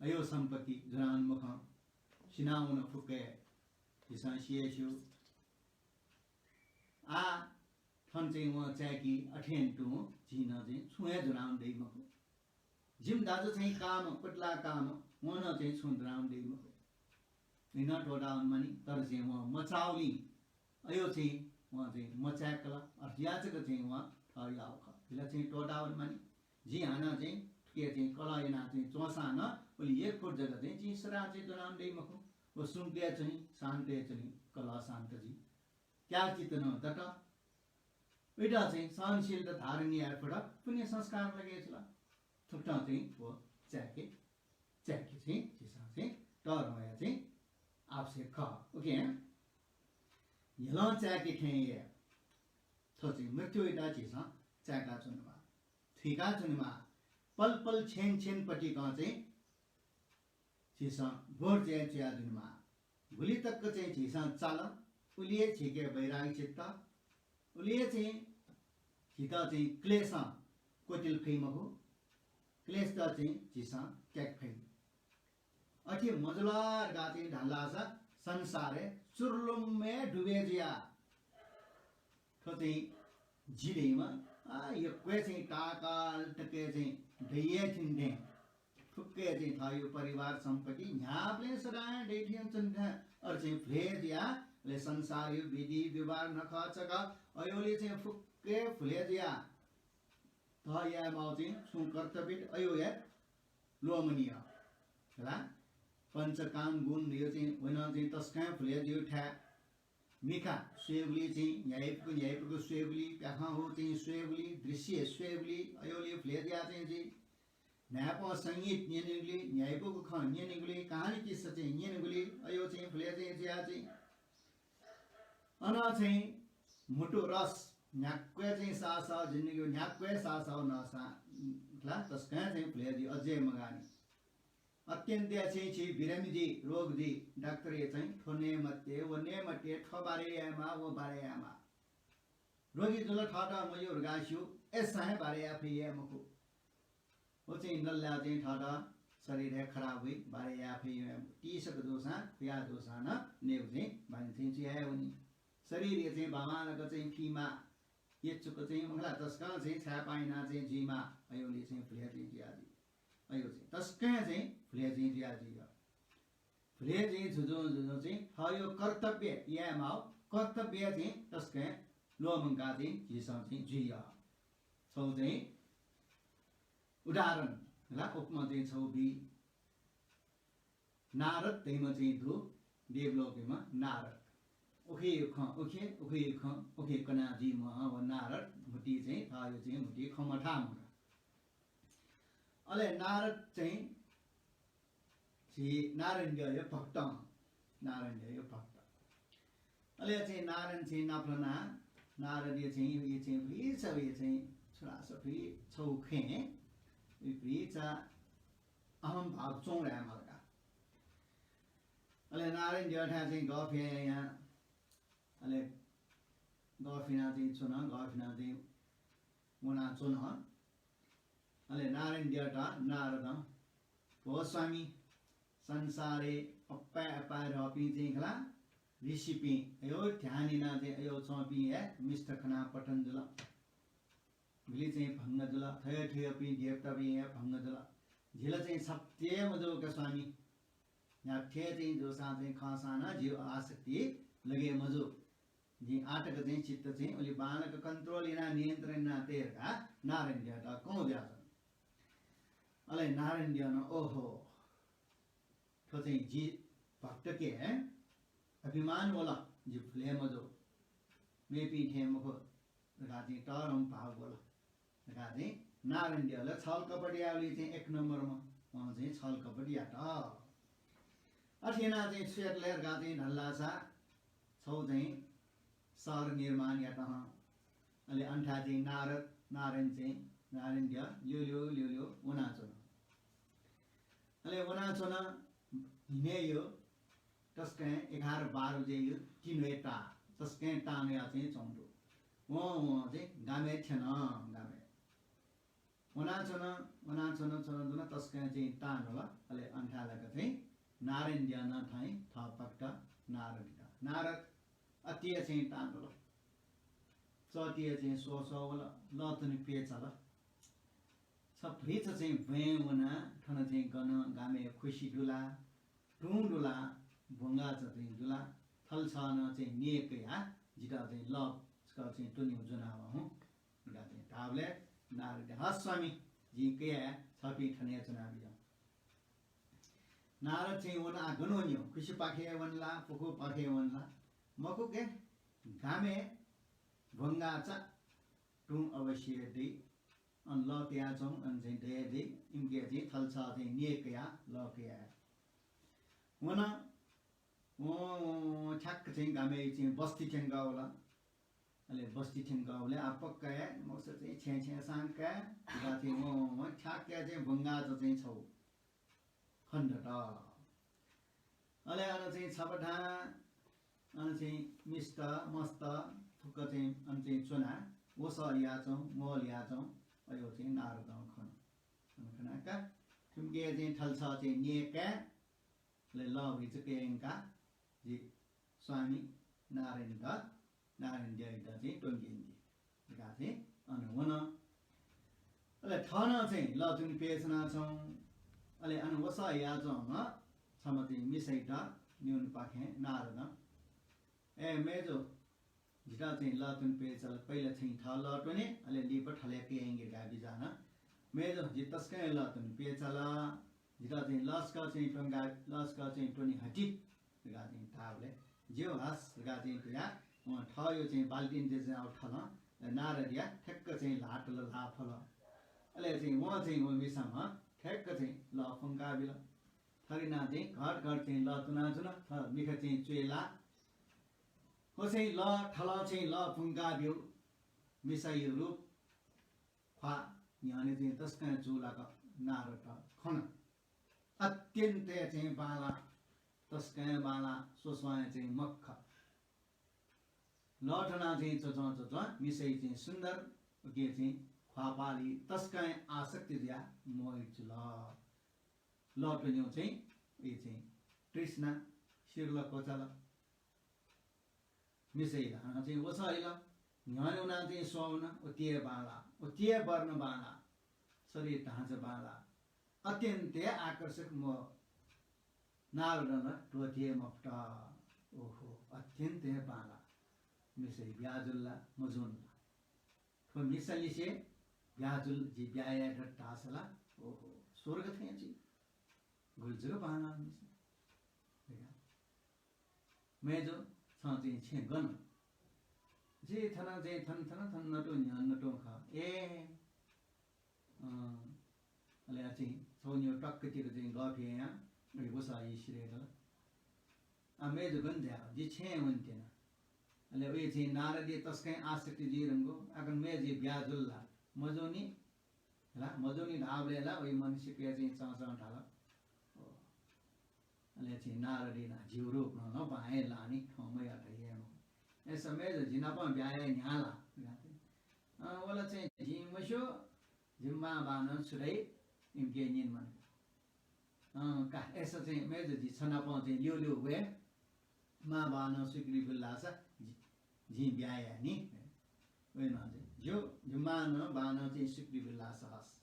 अय्‌गु सम्पत्ति ज्वना वने मखं। सिना वन फुक्क हे, झीसं सिया स्यू। आः थन चाहिँ वं चाय्‌की, अथें तुं झी नं चाहिँ छुं हे ज्वना वने दइ मखु। जिमि दाजु चाहिँ काःम्ह, कुतला काःम्ह, वं नं चाहिँ छुं ज्वना वने दइ मखु। उइ नं त्वःता वने मानि, तर चाहिँ वं मचाःगुलिं अय्‌गु चाहिँ वं चाहिँ मचाय्‌कल, अथे याःगु चाहिँ वं थः याःगु खः। इमिला चाहिँ त्वःता वने मानि। जिं हानं चाहिँ थुके चाहिँ कलह याना चाहिँ च्वंसां नं उलि एक फुट जक चाहिँ जिं सदां चाहिँ ज्वना वने दइ मखु। व सुम्क हे च्वनी, शान्त हे च्वनी। कलह शान्त जुइ, त्याग चित्त नं दत। उइत चाहिँ सहनशीलता धारण याये फत, पुण्य संस्कार लगे जुल। थुकथं चाहिँ व चाय्‌के, चाय्‌के चाहिँ झीसं चाहिँ तःधंया चाहिँ आवश्यक खः। OK, हँ? न्ह्यलं चाय्‌के थें हे थ्व चाहिँ मृत्युइत झीसं चाय्‌का च्वनेमाः, थुइका च्वनेमाः। पल पल क्षण क्षण पतिकं चाहिँ झीसं बोध चाहिँ जुया जुनेमाः। गुलि तक चाहिँ झीसं चाल, उलि हे झीके वैराग्य चित्त, उलि हे चाहिँ झीत चाहिँ क्लेशं क्वतिल फइ मखु, क्लेशत चाहिँ झीसं त्याके फइ। अथे मजुल धकाः चाहिँ धाल धाःसा संसारय् चुर्लुम्मे डुबे जुया। थ्व चाहिँ जि धइम्ह, आ, यक्व हे चाहिँ ताकाल तक हे चाहिँ दइये थिन थें, फुक्क हे चाहिँ थःयो परिवार सम्पत्ति न्ह्याबलें सदां दइ थियन च्वन थें, अले चाहिँ भ्ले जुया, अले संसारयो विधि व्यवहार नखःचखः अयोले चाहिँ फुक्क हे भ्ले जुया। थः याये माःगु चाहिँ छुं कर्तव्य अयो हे ल्वःमनी हला। पञ्चकाम गुण धयो चाहिँ वन चाहिँ तसकं भ्ले जुयो थाय्। मिखा स्वयेबुलि चाहिँ न्ह्याइपुक न्ह्याइपुक स्वयेबुलि, प्याखं हो चाहिँ स्वयेबुलि, दृश्य स्वयेबुलि, अयोले भ्ले जुया चाहिँ जुइ। न्हाय्पं संगीत न्यनेगुलि, न्ह्याइपुक खँ न्यनेगुलि, कहानी किस्सा चाहिँ न्यनेगुलि, अयो चाहिँ भ्ले चाहिँ जुया चाहिँ। अन चाहिँ म्हुतु रस न्ह्याक्व हे चाहिँ सासः जिन्दगी न्ह्याक्व हे सासः नःसां ला तसकं चाहिँ भ्ले जुइ अझै मगानि। अत्यन्त चाहिँ छि बिरामी जुइ, रोग जुइ, डाक्टरया चाहिँ थ्व नये मते, व नये मते, थ्व बारे यायेमाः, व बारे यायेमाः। रोगी जुल थःत मज्यू धकाः स्यू, अय्‌सां हे बारे याये फइ हे मखु। व चाहिँ नल्लाः चाहिँ थःत शरीर हे खराब हुइ, बारे याये फइ हे मखु। तीसक जूसां, खुया जूसां नं नयेगु चाहिँ बानी चाहिँ जुया हे वनी। शरीरया चाहिँ बांबांलाक चाहिँ फीमाः, यचुक चाहिँ मखु ला तसकं चाहिँ छाय्‌पाः याना चाहिँ जुइमाः, अयोले चाहिँ भ्ले चाहिँ जुया जुइ। अयो चाहिँ तसकं चाहिँ भ्ले चाहिँ जुया जुइ। भ्ले चाहिँ जुजुं जुजुं चाहिँ थःयो कर्तव्य याये माःगु, कर्तव्य चाहिँ तसकं ल्वःमंका चाहिँ झीसं चाहिँ जुइ। छगू चाहिँ उदाहरण ला उपमा चाहिँ छगू बी। नारद धइम्ह चाहिँ दु, देवलोकयाम्ह नारद। उखे खँ उखे, उखे खँ उखे कना जुइम्ह व नारद म्हुतु चाहिँ थःयो चाहिँ म्हुतु खँ मथाःम्ह का। अले नारद चाहिँ झी नारायणद्यःया भक्त, नारायणद्यःया भक्त। अले चाहिँ नारायण चाहिँ नापलाना, नारदया चाहिँ, उया चाहिँ भुइचा, उया चाहिँ छुरासा भुइ छौ खें, उया भुइचा अहम भाव च्वं धाये माल का। अले नारायणद्यःथाय् चाहिँ गफ यायां, अले गफ याना चाहिँ च्वन, गफ याना चाहिँ वनाच्वन। अले नारायणद्यःत नारदं, भो स्वामी, संसारय् अपाय् अपाय् रहपिं चाहिँ खला ऋषिपिं अयो ध्यान याना चाहिँ अयो च्वंपिं हे मिस्त खना पतन जुल। गुलि चाहिँ भंग जुल, थय् थय्‌पिं देवतापिं हे भंग जुल। झी ला चाहिँ छप्ते मजू का स्वामी। न्ह्याथे चाहिँ जूसां चाहिँ खःसां नं झीयो आसक्ति लगे मजू। जिं आःतक चाहिँ चित्त चाहिँ उलि बांलाक control याना नियन्त्रण याना तये धकाः नारायणद्यःत कं जुयाच्वन। अले नारायणद्यःनं, ओहो, थ्व चाहिँ जि भक्तके अभिमान वल, जि भुले मजू, मेपिं थें मखु धकाः चाहिँ तःधं भाव वल धकाः चाहिँ नारायणद्यःले छल कपट याःगुलिं चाहिँ एक नम्बरमा वं चाहिँ छल कपट यात। अथे यानाः चाहिँ छु यात ले धकाः चाहिँ धाल धाःसा छौ चाहिँ शहर निर्माण यात हं। अले अन्था चाहिँ नारद, नारायण चाहिँ, नारायणद्यः ल्यू ल्यू ल्यू ल्यू वनाच्वन। अले वनाच्वन, न्हिनय् यो तसकं एघार बाह्र बजे यो तिन्हय् ताः, तसकं तां नया चाहिँ च्वंगु दु। वं वं चाहिँ गामय् थ्यन, गामय्। वनाच्वन, वनाच्वन, च्वन दुन तसकं चाहिँ तां नल। अले अन्थालक चाहिँ नारायणद्यःनं थें थः भक्त नारदयात, नारद, अतिया चाहिँ तां नल। चतिया चाहिँ स्वः स्वः वल, लः तनि प्यचाल। छ भुइचा चाहिँ ब्वँय् वना, थन चाहिँ गन गामय् खुसि दुला, तुं दुला, भुंगाचा चाहिँ दुला, थल छनं चाहिँ न्यय्‌कया जितः चाहिँ लः छकः चाहिँ त्वनेगु ज्वनावँ हुँ। धकाः चाहिँ धाःबलय् नारद, हस् स्वामी, जिं कया, छपिं थन हे च्वनाबिज्याहुँ। नारद चाहिँ वन, आः गन वनेगु? खुसिपाखे वन ला, पुखूपाखे वन ला? मखु के, गामय् भुंगाःचा तुं अवश्य दइ। अन लः कयाच्वं, अन चाहिँ दये दइ। इमिके चाहिँ थल्छः चाहिँ न्यय् कयाः लः कयाः वन। वं, वं, वं ठ्याक्क चाहिँ गामय् चाहिँ बस्ती थ्यंकाः वल। अले बस्ती थ्यंकाः वल, आ पक्का हे मखुसा चाहिँ छेँ छेँ सां काये धकाः चाहिँ वं, वं, वं ठ्याक्क चाहिँ भुंगाःचा चाहिँ छगू खनेदत। अले अन चाहिँ छपा थां अन चाहिँ मिस्त, मस्त फुक्क चाहिँ अन चाहिँ च्वनाः वसः ल्याच्वं, म्वः ल्याच्वं, अले व चाहिँ नारदं खन। अन खनाः का थुमिके चाहिँ थल्छः चाहिँ न्यय् काये, अले लः भुइचा कयंकाः जि स्वामी नारायणयात, नारायणद्यःयात चाहिँ त्वंके यंके धकाः चाहिँ अन वन। अले थः नं चाहिँ लः तुनि प्यच्वनाच्वं। अले अन वसः याच्वंम्ह छम्ह चाहिँ मिसायात न्यूनपाखें नारदं, ए मय्जु, जितः चाहिँ लः तुनि प्यचाल, पहिला चाहिँ थः लः त्वने, अले लिपा थले कयंके धकाः बिचाः नं। मय्जु, जि तसकं लः तुनि प्यचाल, जितः चाहिँ लसकं चाहिँ त्वंका, लसकं चाहिँ त्वने हति धकाः चाहिँ धाःबलय्, ज्यू हस् धकाः चाहिँ धयाः वं थःयो चाहिँ बाल्टिनते चाहिँ अले थलं नारदया ठ्याक्क चाहिँ ल्हातल ल्हाः फल। अले चाहिँ वं चाहिँ व मिसाम्ह ठ्याक्क चाहिँ लः फुंकाबिल। थरिनाः चाहिँ घट घट चाहिँ लः तुनाच्वन, थः मिखा चाहिँ च्वय् लाः। व चाहिँ लः, थलं चाहिँ लः फुंकाब्यू। मिसाया रूप ख्वाः न्ह्यःने चाहिँ तसकं चूलाक नारदं खन। अत्यन्त हे चाहिँ बांलाः, तसकं हे बांलाः, स्वस्वं हे चाहिँ मखु। लः थनाः चाहिँ च्वच्वं च्वच्वं मिसाया चाहिँ सुन्दर, उके चाहिँ ख्वाःपालय् तसकं हे आसक्ति जुयाः मोहित जुल। लः त्वनेगु चाहिँ उया चाहिँ तृष्णा सिरल क्वचाल। मिसाया ल्हातं चाहिँ वसः हिल। न्ह्यःने वनाः चाहिँ स्वः वन, अति हे बांलाः, अति हे वर्ण बांलाः, शरीर ढाँचा बांलाः, अत्यन्त हे आकर्षक मोह। नारदं ला त्वःते हे मफुत। ओहो, अत्यन्त हे बांलाः। मिसाया ब्याहा जुल ला, मजूनि ला? थ्व मिसालिसे ब्याहा जुल, जि ब्याहा याये धकाः धाःसा ला, ओहो, स्वर्ग थें जुइ। गुलि जक बांलाः मिसा। मय्जु, छं चाहिँ छेँ गन? जि थन चाहिँ थन थन थन नतुं न्ह्यःने नतुं खः। ए, अँ, अले आ चाहिँ छगू निगू टक्क तिग चाहिँ गःफियाः अले वसः याये सिधयेधुन। आ मय्जु गन झाये? जि छेँय् वनेत्यना। अले उया चाहिँ नारदया तसकं आसक्ति जुइधुंकूगु। आः गन मय्जुया ब्याहा जुल ला? मजूनि ला? मजूनि धाःबलय् ला उया मन सिक्क हे चाहिँ चंचं धाल। ओ। अले चाहिँ नारदया नं झीगु रूप नं बां हे लाः नि, थौं मयात हे मखु। अय्सा मय्जु, जि नाप ब्याहा याये न्ह्याः ला? अँ, व ला चाहिँ जिं मस्यू, जिमि मां बां नं छु धाइ, इमिके न्यने मानि। अँ, का, अय्सा चाहिँ मय्जु, जि छ नाप चाहिँ ल्यू ल्यू वये, मां बां नं स्वीकृति बिल धाःसा जि, जिं ब्याहा याये नि। वये नं चाहिँ, ज्यू, जिमि मां नं बां नं चाहिँ स्वीकृति बिल धाःसा हस्।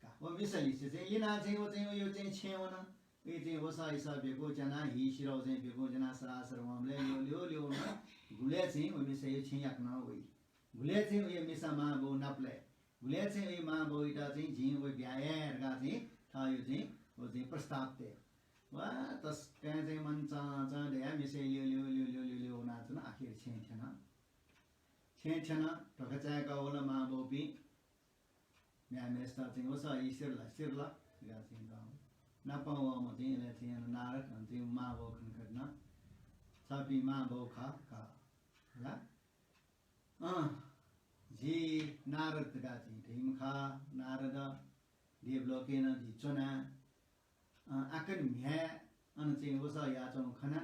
का, व मिसालिसे चाहिँ लिनाः चाहिँ व चाहिँ उयो चाहिँ छेँय् वन। उयो चाहिँ वसः हिसः ब्यकुच्यानाः, हि सिरौ चाहिँ ब्यकुच्यानाः सरासर वंबलय् ल्यू ल्यू ल्यू नं गुबलय् चाहिँ व मिसाया छेँ याकनं वइ। गुबलय् चाहिँ उयो मिसा मां बौ नापलय्, गुबलय् चाहिँ उयो मां बौयात चाहिँ जिं व ब्याहा याये धकाः चाहिँ थःयो चाहिँ व चाहिँ प्रस्ताव तये। वा, तसकं चाहिँ मन चंचं दयाः मिसा ल्यू ल्यू ल्यू ल्यू ल्यू ल्यू वनाच्वन। आखिर छेँय् थ्यन। छेँय् थ्यन, ध्वाखा चाय्‌क वल मां बौपिं। म्ह्याय्‌म्हेसित चाहिँ वसः हि सिरल, सिरल धकाः चाहिँ गाः। नापं वःम्ह चाहिँ अले चाहिँ नारद अन चाहिँ मां बौ खनेखन। छपिं मां बौ खः, खः। ला? अँ, जि नारद धकाः चाहिँ धइम्ह खः, नारद, देवलोकय् नं जि च्वना। अँ, आः गन म्ह्याय् अन चाहिँ वसः याच्वंगु खना।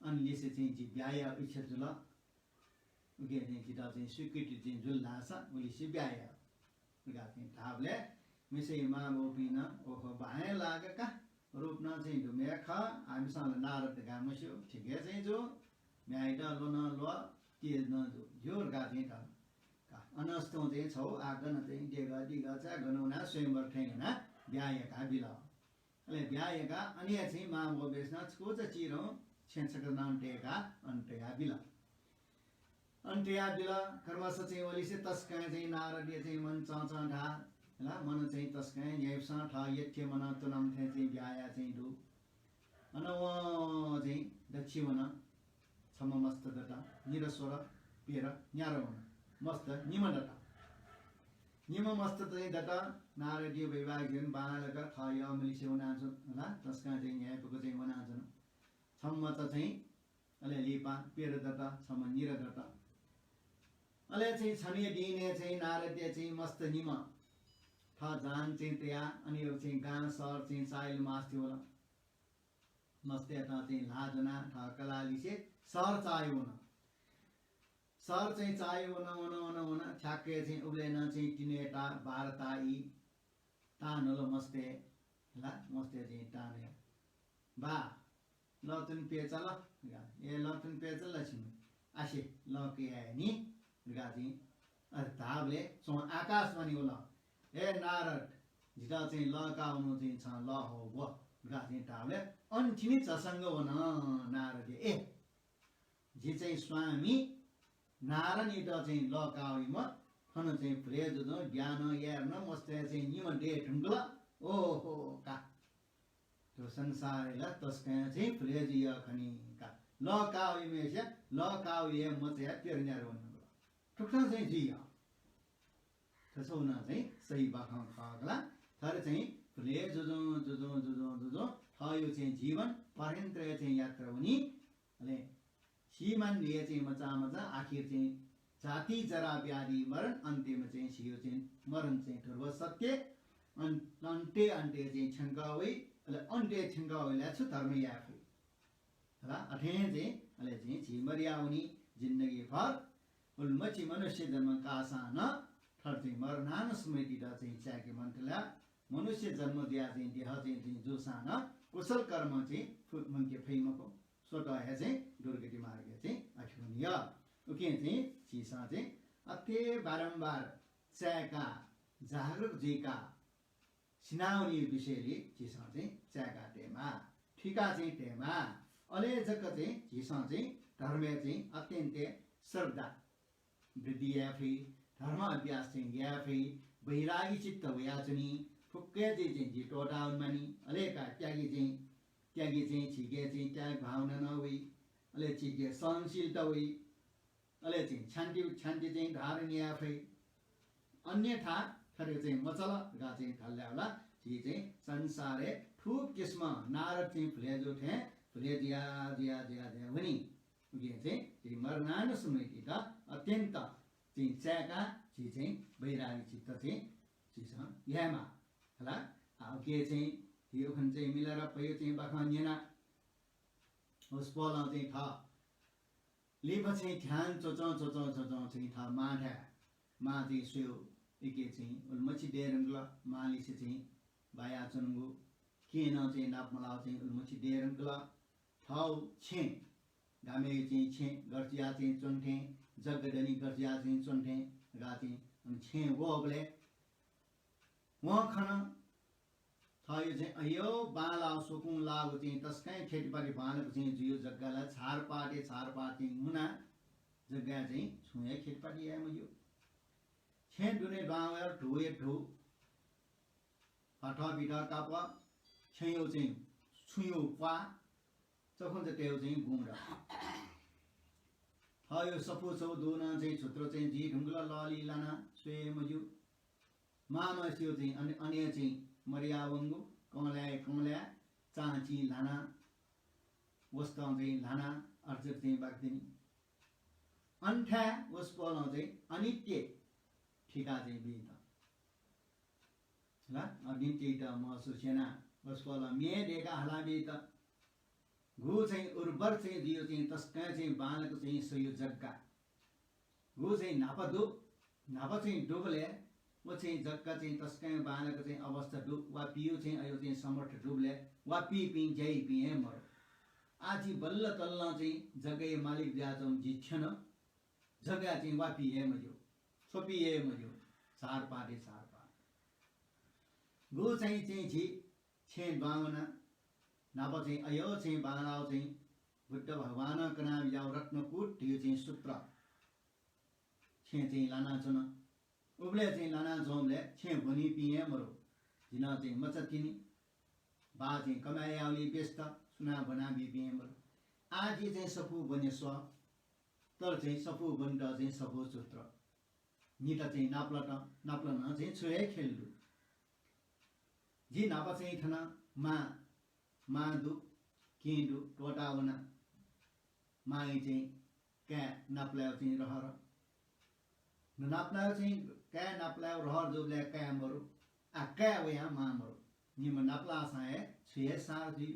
अन लिसे चाहिँ जि ब्याहा याये इच्छा जुल। उके चाहिँ जितः चाहिँ स्वीकृति चाहिँ जुल धाःसा उलिसे ब्याहा या धकाः चाहिँ धाःबलय् मिसाया मां बौपिं नं, ओहो, बां हे लाग का, रूप नं चाहिँ दुम्ह हे खः, आमिसं ला नारद धकाः मस्यू, ठीक हे चाहिँ जू, म्ह्याय्‌यात ल्वः नं ल्वः, तेज नं जू, ज्यू धकाः चाहिँ धाल। का, अनंस तुं चाहिँ छगू आः गन चाहिँ देगः दिगः चाय् गन वनाः स्वयंवर थें यानाः ब्याहा याकाबिल। अले ब्याहा याकाः अन हे चाहिँ मां बौपिन्सं छकूचा चिधं छेँ छकः नं तयेकाः अन तयाबिल। अन तयाबिल। कर्मस चाहिँ वलिसे तसकं चाहिँ नारदया चाहिँ मन चंचं धाः। ला, मन चाहिँ तसकं न्ह्याइपुसे थः यःथें मन तुनाम्ह थें चाहिँ ब्याहा याये चाहिँ दु। अन वं चाहिँ दच्छि वन। छ छम्ह मस्त दत, निर, स्वर, प्यर, न्यादँ वन। मस्त निम्ह दत। निम्ह मस्त चाहिँ दत, नारदया वैवाहिक जीवन बांलाक थः यःम्हलिसे वनाच्वन, होला, तसकं चाहिँ न्ह्याइपुक चाहिँ वनाच्वन। छम्ह मचा चाहिँ अले लिपा प्यर दत, छम्ह निर दत। अले चाहिँ छन्हुया दिनय् चाहिँ नारदया चाहिँ मस्त निम्ह थः जान चाहिँ तयाः अन चाहिँ गां शहर चाहिँ चाःहिल मास्ति वल। मस्तयात चाहिँ ल्हाः ज्वनाः थः कलाःलिसे शहर चाःह्यू वन। शहर चाहिँ चाःह्यू वन, वन, वन, वन, ठ्याक्कै चाहिँ उबलय् नं चाहिँ तिनय् ता, बाह्र ता ई, तां न्ह्यल मस्तय्, होला, मस्तय् चाहिँ तां न्ह्यल। बा, लः तुं प्यचाल, ए, लः तुं प्यचाल ला छिमि? आसे, लः कयाये नि, धकाः चाहिँ, अ, धाःबलय् च्वं आकाशवाणी वल, "हे नारद, जितः चाहिँ लः काःवनु चाहिँ छं लः हःगु," धकाः चाहिँ धाःबलय् अन तिनि झसंग वन नारद। ए, जि चाहिँ स्वामी नारायणयात चाहिँ लः काःवइम्ह, थन चाहिँ भुलय् जुजुं, द्यानं, यायेनं मस्तय् चाहिँ निम्ह दये धुंकल। ओहो का, थ्व संसारय् ला तसकं चाहिँ भुलय् जुइगु खनी का। लः काःवइम्हय्‌सिया लः काःवइ हे मचाया प्यर न्यादँ वनागु। थुकथं चाहिँ जुइगु। थ्व छगू नं चाहिँ सही बाखं खः का ला। तर चाहिँ भुलय् जुजुं, जुजुं, जुजुं, जुजुं थःगु चाहिँ जीवन पर्यन्त चाहिँ यात्रा वनी। अले सीमान्य चाहिँ मचा मचा आखिर चाहिँ जाति, जरा, व्याधि, मरण, अन्त्यमा चाहिँ झीगु चाहिँ मरण चाहिँ ध्रुव सत्य। अन-, अन्त्य, अन्त्य चाहिँ थ्यंकः वइ, अले अन्त्य थ्यंकः वइबलय् छु धर्म याये फइ? होला, अथें चाहिँ अले चाहिँ झी मदया वनी। जिन्दगी भर उलिमछि मनुष्य जन्म काःसां नं थथे चाहिँ मरणानुस्मृतित चाहिँ चाय्‌के मन्त ला। मनुष्य जन्म जुयाः चाहिँ देह चाहिँ, चाहिँ जूसां नं कुशल कर्म चाहिँ फु-, मुंके फइ मखु। स्वतः हे चाहिँ दुर्गति मार्गय् चाहिँ अथे वनी। उकिं चाहिँ झीसं चाहिँ अथे बारम्बार चाय्‌का, जागरुक जुइका सिनावनीगु विषयलय् झीसं चाहिँ चाय्‌का तयेमाः, थुइका चाहिँ तयेमाः। अले जक चाहिँ झीसं चाहिँ धर्मय् चाहिँ अत्यन्त श्रद्धा वृद्धि याये फइ, धर्म अभ्यास चाहिँ याये फइ, वैरागी चित्त वयाच्वनी। फुक्क हे चाहिँ झी त्वःता वनेमानि। अले का त्यागी चाहिँ, त्यागी चाहिँ झीके चाहिँ त्याग भावना नं वइ। अले झीके सहनशीलता वइ। अले चाहिँ क्षान्ति, क्षान्ति चाहिँ धारण याये फइ। अन्यथा थथे चाहिँ मचल धकाः चाहिँ धाल धाःसा झी चाहिँ संसारय् थुकिसिमं नारद चाहिँ भुलय् जू थें भुलय् जुया, जुया, जुया, जुया वनी। उकिं चाहिँ झी मरणानुस्मृतित अत्यन्त चाहिँ चाय्‌का झी चाहिँ वैरागी चित्त चाहिँ झीसं यायेमाः। हला, आ, उकिं चाहिँ झी उखुन्हु चाहिँ मिलारेपाया चाहिँ बाखं न्यना। वसपोलं चाहिँ थः लिपा चाहिँ ध्यान च्वचं, च्वचं, च्वचं चाहिँ थः मांथाय्, मां चाहिँ स्वयेगु, उकिं चाहिँ उलिमछि दये धुंकल, मांलिसे चाहिँ बायाच्वंगु, केहेँ नं चाहिँ नाप मलाः चाहिँ उलिमछि दये धुंकल। थःगु छेँ, गामय् चाहिँ छेँ गथे जुयाः चाहिँ च्वन थें, जग्गा दनि गथे जुयाः चाहिँ च्वन थें धकाः चाहिँ अन छेँ वःबलय् वं खन, थःगु चाहिँ अय्‌यो बांलाः स्वकुं लाःगु चाहिँ तसकं खेतीपाती बांलाक चाहिँ जुइगु जग्गा ला छारपातय् छारपात चाहिँ मुना जग्गाय् चाहिँ छुं हे खेतीपाती याये मज्यू। छेँ दुने दुहां वयाः धू हे धू, भथः बिथः कापः, छेँयु चाहिँ छुँयु प्वाः, चखुंचा तयेगु चाहिँ गुँड। थःगु सफू छगू दुगु नं चाहिँ झुत्रो चाहिँ जुइ धुंकल, लःलिइ लानाः स्वये मज्यू। मांम्हसिगु चाहिँ अन-, अन हे चाहिँ मदया वंगु, कंलाय् कंलाय् चांचिं ल्हानाः, वसतं चाहिँ ल्हानाः अर्चक चाहिँ बाकि दनि। अन थाय् वसपोलं चाहिँ अनित्य ठिका चाहिँ बीत। ला, अनित्ययात महसुस यानाः वसपोलं म्ये दय्‌काः हलाबीत। गु चाहिँ उर्वर चाहिँ जुइगु चाहिँ तसकं चाहिँ बांलाक चाहिँ स्वइगु जग्गा। गु चाहिँ न्हापा दु, न्हापा चाहिँ दुबलय् व चाहिँ जग्गा चाहिँ तसकं बांलाक चाहिँ अवस्था दु, वा पीगु चाहिँ अय्‌यो चाहिँ समर्थ दुबलय् वा पीपिं ज्या याइपिं हे मरु। आः जि बल्ल तल्लं चाहिँ जग्गाया मालिक जुयाच्वंम्ह जि थ्यन, जग्गा चाहिँ वा पी हे मज्यू, छ्वपी हे मज्यू, छारपात हे छारपात। गु चाहिँ, चाहिँ झी छेँ दुहां वना, न्हापा चाहिँ अय्‌यो छेँ बांलाःगु चाहिँ बुद्ध भगवानं कना बिज्याःगु रत्नकूट धइगु चाहिँ सूत्र छेँ चाहिँ लानाच्वन। उबलय् चाहिँ लानाच्वंबलय् छेँ ब्वनीपिं हे मरु। जि नं चाहिँ मचा तिनि, बाः चाहिँ कमाय् याःगुलिइ व्यस्त, सुनां ब्वनाबीपिं हे मरु। आः जि चाहिँ सफू ब्वने स्वः, तर चाहिँ सफू बन्त चाहिँ सफू चुत्र। निता चाहिँ नापलात, नापलात नं चाहिँ छु हे खेल दु। जि न्हापा चाहिँ थन मां, मां दु, केहेँ दु, त्वःता वना। मांइ चाहिँ काय् नापलायेगु चाहिँ रहर। नापलायेगु चाहिँ काय् नापलायेगु रहर जूबलय् काय् मरु। आ, काय् वयां मां मरु। निम्ह नापलाःसां हे छु हे सार जुइ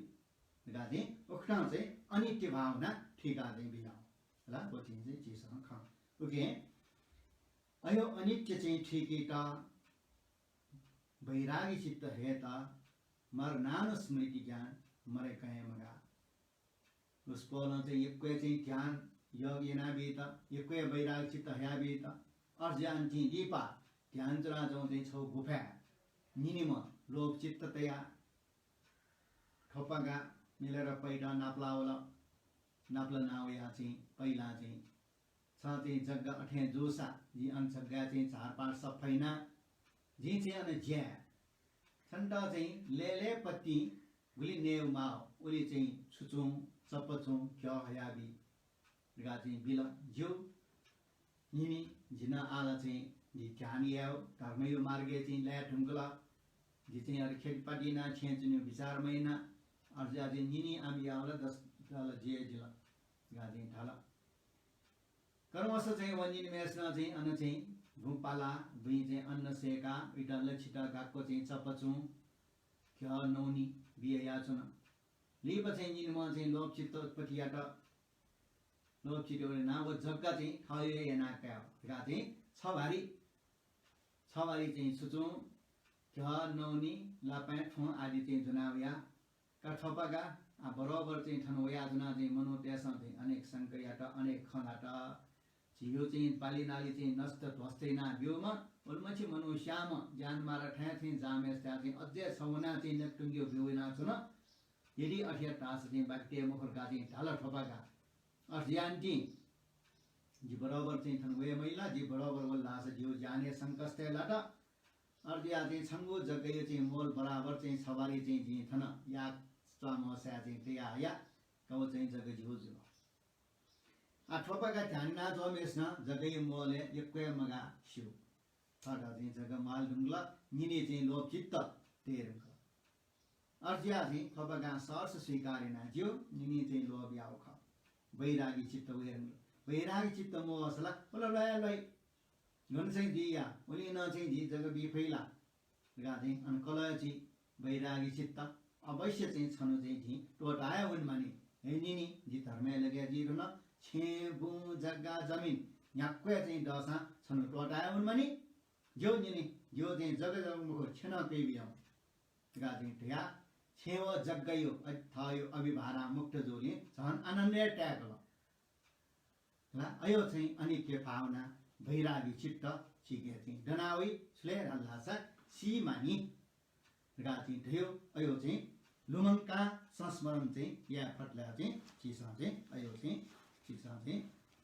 धकाः चाहिँ उकथं चाहिँ अनित्य भावना थुइकाः चाहिँ बिल। ला, व चाहिँ चाहिँ झीसं खँ। उकिं अयो अनित्य चाहिँ थुइकेत, वैरागी चित्त हयेत, मरणानुस्मृति ज्ञान, मरे कहें मगाः। उसपालं चाहिँ यक्व हे चाहिँ ध्यान योग यानाबीत, यक्व हे वैरागी चित्त हयाबीत, अथे जुयाः नं चाहिँ लिपा ध्यान च्वनाच्वंगु चाहिँ छगू गुफाय् निनिम्ह लोभ चित्त तयाः थ्वपागा मिलेर पैता नापलाः वल। नापलाना वयाः चाहिँ पहिला चाहिँ छ चाहिँ जग्गा अथें जूसा, जिं अन जग्गाय् चाहिँ झारपात सफा याना, जिं चाहिँ अन ज्या। छन्त चाहिँ लय्‌लय्‌पतिं गुलि नयेगु माः, उलि चाहिँ छुचुं, चप्पचुं, घ्यः हयाबी धकाः चाहिँ बिल। ज्यू, निनि, जि नं आः ला चाहिँ जि ध्यान यायेगु, धर्मया मार्गय् चाहिँ लाये धुंकल। जि चाहिँ अथे खेतीपाती यानाः छेँय् च्वनेगु बिचाः मयाना। अथे जुयाः चाहिँ निनि आमि याः वल, दस, दल ज्या जिल धकाः चाहिँ धाल। कर्मस चाहिँ व निनिम्हय्‌सिनं चाहिँ अन चाहिँ बुँ पालाः, बुँइ चाहिँ अन्न सय्‌काः, उइत लच्छित गाक्क चाहिँ चप्पचुं, घ्यः नौनि बियाच्वन। लिपा चाहिँ निनिम्हं चाहिँ लोभ चित्त उत्पत्ति यात। लोभ चित्त वनेना व जग्गा चाहिँ थःयो हे याना कायेगु धकाः चाहिँ छ भारी, छ भारी चाहिँ छुचुं, घ्यः नौनि, लापाँय् थ्वँ आदि चाहिँ ज्वना वया। का थ्वपागा, आ, बरोबर चाहिँ थन वयाच्वना चाहिँ मनूतय्‌सं चाहिँ अनेक शंका यात, अनेक खँ ल्हात। झीयो चाहिँ बाली नाली चाहिँ नष्ट ध्वस्त याना ब्यूम्ह, उलिमछि मनू स्याम्ह, ज्यानमारा थाय् चाहिँ जामय् स्याः चाहिँ अझै छवना चाहिँ नकटुंग्यो ब्यू यानाच्वन। यदि अथे यात धाःसा चाहिँ बाकि तये मखु धकाः चाहिँ धाल थ्वपागा। अथे यान्तिं जि बरोबर चाहिँ थन वये मइला, जि बरोबर वल धाःसा जियो ज्यानय् संकष्टय् लात। अथे जुयाः चाहिँ छंगु जग्गायो चाहिँ मोल बराबर चाहिँ छ भारी चाहिँ जिं थन याः च्वाम्हसाय् चाहिँ तया हया, का व चाहिँ जग्गा जियो जुल। आ, थ्वपागा ध्यान यानाच्वंम्हय्‌सिनं जग्गायो मोलय् यक्व हे मगाः स्यू। थःत चाहिँ जग्गा म्वाल धुंकल, निनि चाहिँ लोभ चित्त तये धुंकल। अथे जुयाः चाहिँ थ्वपागां सहर्ष स्वीकार याना ज्यू, निनि चाहिँ लोभ याःगु खः। वैरागी चित्त वये धुंकल। वैरागी चित्त मवःसा ला, वल ल्वाये ल्वाइ। गन चाहिँ जि या, उलिं नं चाहिँ जि जग्गा बी फइ ला धकाः चाहिँ अन कलय् जुइ। वैरागी चित्त, अवश्य चाहिँ छन्हु चाहिँ जिं त्वःताया वनेमानि। हे निनि, जि धर्मय् लगे जुइ धुन, छेँ, बुँ, जग्गा, जमिन न्ह्याक्व हे चाहिँ दःसां छन्हु त्वःताया वनेमानि। ज्यू निनि, ज्यू चाहिँ जग्गा जक मखु, छेँ नं कयाबियाहुँ धकाः चाहिँ धया, छेँ व जग्गायो अ-, थःयो अभिभारं मुक्त जूलिं झन आनन्दय् ताय्‌कल। ला, अयो चाहिँ अनित्य भावना, वैरागी चित्त झीके चाहिँ दना वइ, छुले धाल धाःसा सी मानि धकाः चाहिँ धयो। अयो चाहिँ लुमंकाः संस्मरण चाहिँ याये फत ला चाहिँ झीसं चाहिँ अयो चाहिँ झीसं चाहिँ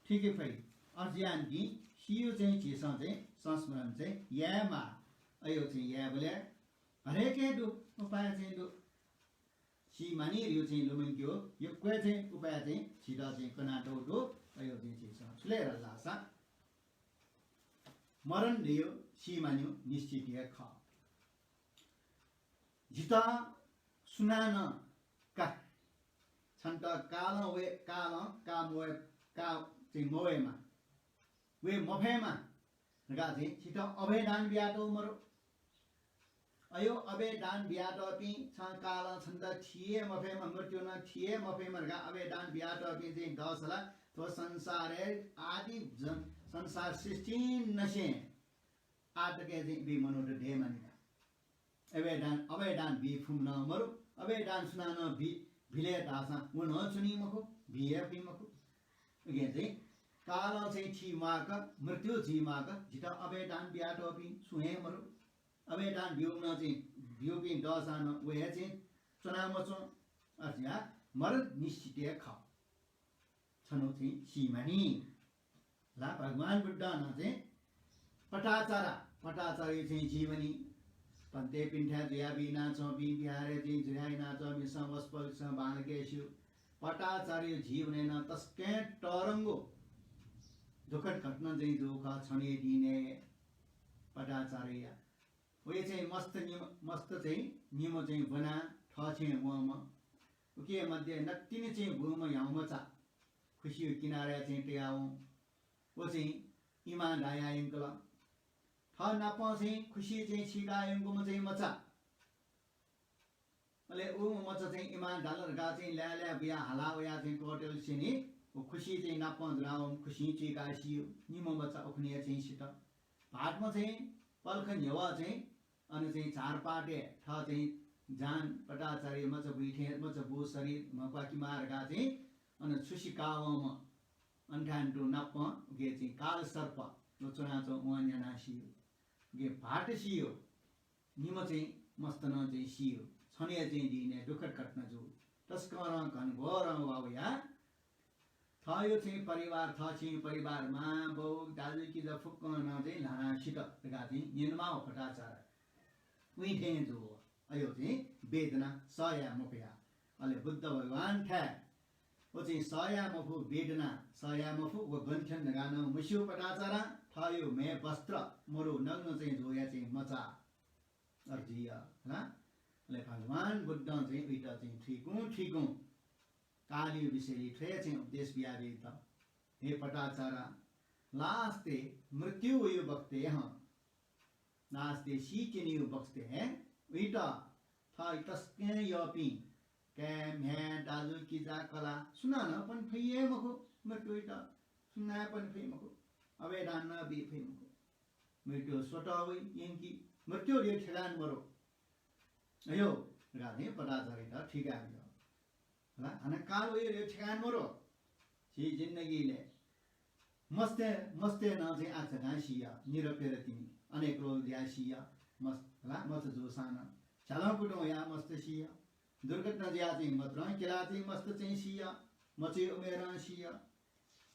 थुइके फइ। अथे यान्तिं सीयो चाहिँ झीसं चाहिँ संस्मरण चाहिँ यायेमाः। अयो चाहिँ यायेबलय् हरेक हे दु, उपाय चाहिँ दु। सी मानि धयो चाहिँ लुमंकेयो, यक्व हे चाहिँ उपाय चाहिँ झीत चाहिँ कनातःगु दु। अयो चाहिँ झीसं छुले धाल धाःसा मरण धयो सी मानियो निश्चित हे खः। झीत सुनानं का, छन्त कालं वये, कालं का मवये, का चाहिँ मवयेमा, वये मफयेमा धकाः चाहिँ झीत अभयदान बियातःगु मरु। अयो अभयदान बियातःपिं छं कालं छन्त थी हे मफयेमा, मृत्युं नं थी हे मफयेमा धकाः अभयदान बियातःपिं चाहिँ दःसा ला थ्व संसारय् आदि जन-, संसार सृष्टिं नसें आः तकं चाहिँ बी मनूत दयेमानि का। अभयदान, अभयदान बी फुम्ह नं मरु। अभयदान सुनानं बी, बिले धाःसां व नं च्वनी मखु, बी हे फुइ मखु। उकिं चाहिँ कालं चाहिँ थी म्वाःक, मृत्यु जुइ म्वाःक झीत अभयदान बियातःपिं सुं हे मरु। अभयदान ब्यूम्ह नं चाहिँ ब्यूपिं दःसां नं व हे चाहिँ च्वना मच्वं। अथे जुयाः मरण निश्चित हे खः। छन्हु चाहिँ सी मानि। ला भगवान बुद्धं नं चाहिँ पटाचारा, पटाचारी चाहिँ जीवनी भन्तेपिन्थाय् जुयाबी यानाच्वंपिं, विहारय् चाहिँ जुया यानाच्वंपिन्सं, वसपोलपिन्सं बांलाक हे स्यू। पटाचारी जीवनय् नं तसकं तःधंगु दुःखद घटना चाहिँ जूगु खः छन्हुया दिनय् पटाचारया। वया चाहिँ मस्त निम्ह, मस्त चाहिँ निम्ह चाहिँ ब्वनाः थः छेँय् वंम्ह। उकी मध्ये नकतिनि चाहिँ बूम्ह ह्याउँमचा खुसिया किनाराय् चाहिँ तयावं। व चाहिँ इमा दायाः यंकल। थः नाप चाहिँ खुसि चाहिँ सीकाः यंकूम्ह चाहिँ मचा। अले उ मचा चाहिँ इमा दाल धकाः चाहिँ लाय् लाय् बुयाः हाला वयाः चाहिँ त्वःतेल सिनि। व खुसि चाहिँ नाप ज्वनावं खुसिं चुइकाः सियो। निम्ह मचा उखुन्हुया चाहिँ सित। भाःतम्ह चाहिँ पलख न्ह्यवः चाहिँ अन चाहिँ झारपातय् थः चाहिँ जान पटाचारया मचा बुइ थें, मचा बू शरीर म्हक्वाकिमा धकाः चाहिँ अन छुसि कावंम्ह अन थाय् तुं नाप उकी चाहिँ कालसर्प व च्वनाच्वं वं न्यानाः सियो। उकी भाःत सियो। निम्ह चाहिँ मस्त नं चाहिँ सियो। छन्हुया चाहिँ दिनय् दुःखद घटना जू। तसकं घनघोरं वा वयाः थःयो चाहिँ परिवार, थः छेँयो परिवार, मां, बौ, दाजु, किजा फुक्कं नं चाहिँ ल्हानाः सित धकाः चाहिँ न्यनेमाः पटाचार। उइथें जू। अयो चाहिँ वेदना सह याये मफया। अले बुद्ध भगवान थाय् व चाहिँ सह याये मफु, वेदना सह याये मफु, व गन थ्यन धकाः नं मस्यू पटाचारां थःयो म्हे वस्त्र मरु नग्न चाहिँ ज्वया चाहिँ मचा अर्जिया, हला? अले भगवान बुद्धं चाहिँ उइत चाहिँ थुइकुं थुइकुं कालयो विषयलय् थ्वया चाहिँ उपदेश बियादीत। हे पटाचारा, last-य् मृत्यु वयो बखतय् हं, last-य् सीक्यनीयो बखतय् उइत थः तसकं यःपिं काय्, म्ह्याय्, दाजु, किजा, कलाः सुनानं पने फइ हे मखु। मृत्युइत सुनानं पने फइ मखु। अवयदान नं बी फइ मखु। मृत्यु स्वतः वइ, यंकी। मृत्युयो ठेकान मरु। अयो, धकाः चाहिँ पटाचारयात थुइकाबिल। हला, हानं काल वयो ठेकान मरु। झी जिन्दगीलय् मस्तय्, मस्तय् नं चाहिँ आच्छाकां सिया, निद्रा प्यदँ तिनि, अनेक रोग जुयाः सिया, मस-, हला, मचा जूसां नं। झ्यालं कुतुं वयाः मस्त सिया। दुर्घटना जुयाः चाहिँ मत्रं क्यलाः चाहिँ मस्त चाहिँ सिया, मचाया उमेरं सिया।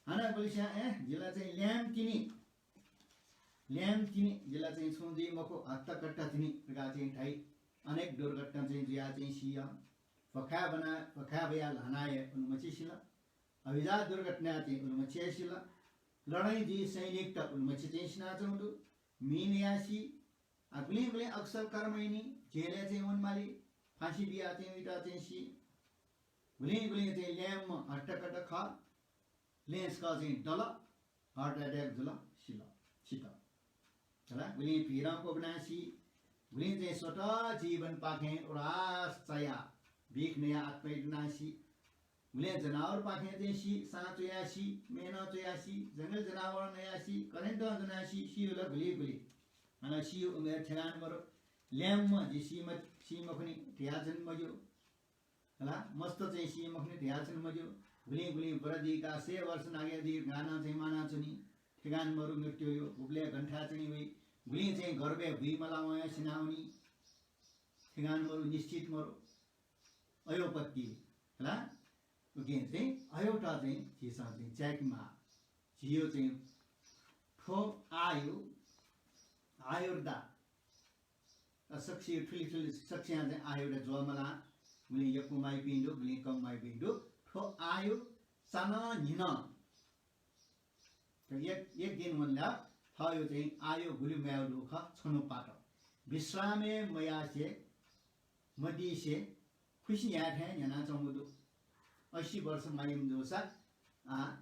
हानं गुलिस्यां, ए, जिला चाहिँ ल्याय्म्ह तिनि, ल्याय्म्ह तिनि, जिला चाहिँ छुं जुइ मखु, हट्टाकट्टा तिनि धकाः चाहिँ धाइ। अनेक दुर्घटना चाहिँ जुयाः चाहिँ सिया। भखाय् बना, भखाय् बयाः ल्हानाः हे उलिमछि सिल। अभिजात दुर्घटनाय् चाहिँ उलिमछि हे सिल। लडाइँ जुइ सैनिकत उलिमछि चाहिँ सिनाच्वंगु दु। मि नयाः सी। आ, गुलिं गुलिं अकुशल कर्म यानि, जेलय् चाहिँ वनेमाली, फाँसी बियाः चाहिँ उइत चाहिँ सी। गुलिं गुलिं चाहिँ ल्याय्म्ह हट्टाकट्टा खः। लँय् छकः चाहिँ दल, heart attack जुल, सिल, सित। हला, गुलिं भीरं क्वब्वनाः सी, गुलिं चाहिँ स्वतः जीवनपाखें उदास चायाः बिख नयाः आत्महत्या यानाः सी, गुलिं जनावरपाखें चाहिँ सी, सां च्वयाः सी, म्येनं च्वयाः सी, जंगल जनावरं नयाः सी, करेन्टं ज्वनाः सी, सियो ला गुलि गुलि। हानं सियो उमेर ठेकान मरु। ल्याय्म्ह जि सी म-, सी मखुनि धयाच्वने मज्यू। हला, मस्त चाहिँ सी मखुनि धयाच्वने मज्यू। गुलिं गुलिं वर दीकाः सय वर्ष नाघे जुइ धकाः नं चाहिँ म्वानाच्वनी। ठेकान मरु मृत्युयो, गुबलय् गन थाय् च्वनी वइ। गुलिं चाहिँ गर्भय् बुइ मलावं हे सिनावनी। ठेकान मरु, निश्चित मरु। अयो पत्ति, हला? उकिं चाहिँ अयोत चाहिँ झीसं चाहिँ चाय्केमाः। झीयो चाहिँ थ्व आयु, आयुर्दा, अ, सकसिया थुलि थुलि सकसियां चाहिँ आयुर्दा ज्वःमलाः, गुलिं यक्व माइपिं दु, गुलिं कम माइपिं दु। थ्व आयु चान्हः न्हिनः एक, एक दिन वनला थःयो चाहिँ आयु गुलि म्वायेगु दु खः, छन्हु पात। विश्राम हे मयासे, मदिसे खुसि न्ह्याथें न्ह्यानाच्वंगु दु। अस्सी वर्ष माइम्ह जूसा, आ,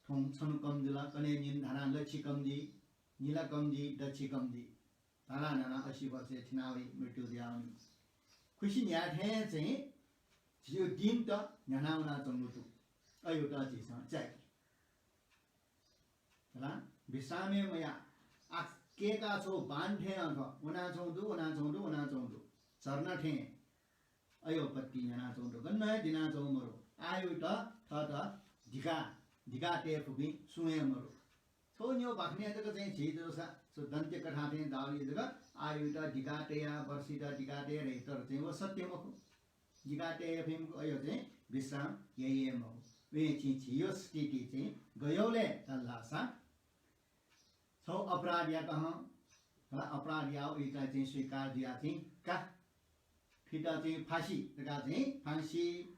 थौं छन्हु कम जुल, कन्हय् निन धानाः लच्छि कम जुइ, निला कम जुइ, दच्छि कम जुइ। धानाः धानाः अस्सी वर्षय् थिनावइ, मृत्यु जुयावनी। खुसि न्ह्याथें चाहिँ झीयो दिनत न्ह्यानाः वनाच्वंगु दु। अयोत झीसं चाय्के। हला, विश्राम हे मयाः। आ, केका छौ बाण थें अथवा वनाच्वंगु दु, वनाच्वंगु दु, वनाच्वंगु दु। झर्ना थें अयो पत्ति न्ह्यानाच्वंगु दु। गनं हे दिनाच्वंगु मरु। आयुत थःत धिका, धिका तये फुपिं सुं हे मरु। छौ न्यौ भाखनय् जक चाहिँ झी जूसा, छु दन्त्य कथां थें दाउली जक आयुत धिका तया, वर्षित धिका तया धइ, तर चाहिँ व सत्य मखु। धिका तये फइमखु, अयो चाहिँ विश्राम याये मखु। उहे चाहिँ झीयो स्थिति चाहिँ गयौलय् धाल धाःसा, छौ अपराध यात हं, हला, अपराध याः, उइत चाहिँ स्वीकार जुया चाहिँ का, फित चाहिँ फाँसी धकाः चाहिँ फाँसी।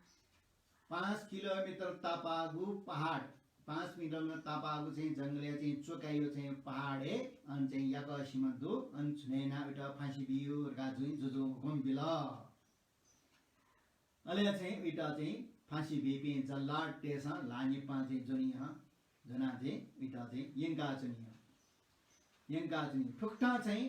पाँच किलोमिटर तापाःगु पहाड, पाँच मिटर नं तापाःगु चाहिँ जंगलय् चाहिँ च्वकायो चाहिँ पहाडय् अन चाहिँ याकः सिमा दु, अन झुनय् यानाः उइत फाँसी बियो धकाः जुजुं हुकुम बिल। अले चाहिँ उइत चाहिँ फाँसी बीपिं जल्लादतय्‌सं ल्हाः निपां चाहिँ ज्वनी हं, ज्वनाः चाहिँ उइत चाहिँ यंकाच्वनी हं। यंकाच्वनी। थुकथं चाहिँ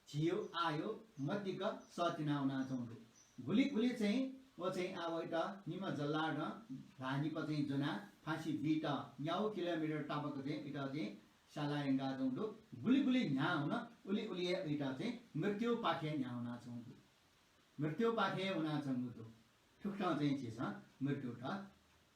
झीयो आःयो मदिक्क सःतिना वनाच्वंगु दु। गुलि गुलि चाहिँ व चाहिँ आः वइत निम्ह जल्लादं ल्हाः निपां चाहिँ ज्वनाः फाँसी बीत न्यागू किलोमिटर तापाक चाहिँ उइत चाहिँ स्याला यंकाच्वंगु दु। गुलि गुलि न्ह्याः हुन उलि उलि हे उइत चाहिँ मृत्युपाखे न्ह्याः वनाच्वंगु दु। मृत्युपाखे वनाच्वंगु दु। थुकथं चाहिँ झीसं मृत्युत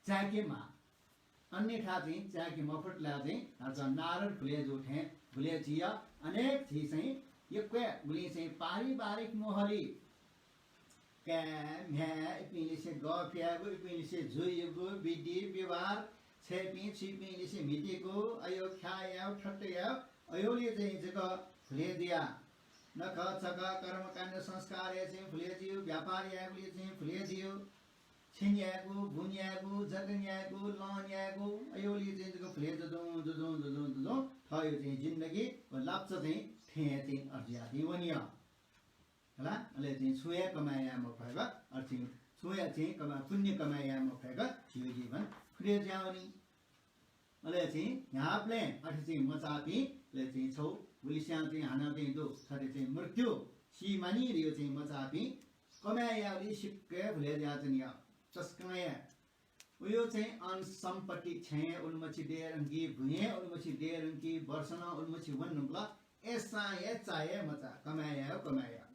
चाय्‌के माः। अन्यथा चाहिँ चाय्‌के मफुत ला चाहिँ हाचा नारद भुले जू थें भुले जुइया। अनेक झी चाहिँ यक्व गुलिं चाहिँ पारिवारिक मोहली काय्, म्ह्याय्, इपिंलिसे गफ यायेगु, इपिंलिसे जुइगु, विधि, व्यवहार, छय्‌पिं, छुइपिंलिसे म्हितेगु, अयो ख्याः यायेगु, ठट्टा यायेगु, अयोलिं चाहिँ जक भुले जुया। नखःचखः, कर्मकाण्ड, संस्कारय् चाहिँ भुले जुइगु, व्यापार यायेगुलिं चाहिँ भुले जुइगु, छिं यायेगु, बुँ यायेगु, जक यायेगु, लं यायेगु, अयोलिं चाहिँ जक भुले जुजुं, जुजुं, जुजुं, जुजुं, थःयो चाहिँ जिन्दगी व लाप्चा चाहिँ थें हे चाहिँ अथे जुया चाहिँ वनी हं। हला, अले चाहिँ छुं हे कमाय् याये मफयेक, अले चाहिँ छुं हे चाहिँ कमा-, पुण्य कमाय् याये मफयेक झीयो जीवन फुले जुया वनी। अले चाहिँ न्ह्याबलें अथे चाहिँ मचाःपिं, अले चाहिँ छौ गुलिस्यां चाहिँ हानं चाहिँ दु, थथे चाहिँ मृत्यु सी मानि धयो चाहिँ मचाःपिं कमाय् यायेगुलिं सिक्क हे भुले जुयाच्वनी हं। तसकं हे उयो चाहिँ अन सम्पत्ति छेँ उलिमछि दये धुंकी, भुइँ उलिमछि दये धुंकी, वर्ष नं उलिमछि वने धुंकल, अय्‌सां हे चाये मचा, कमाय् याये, कमाय् याये।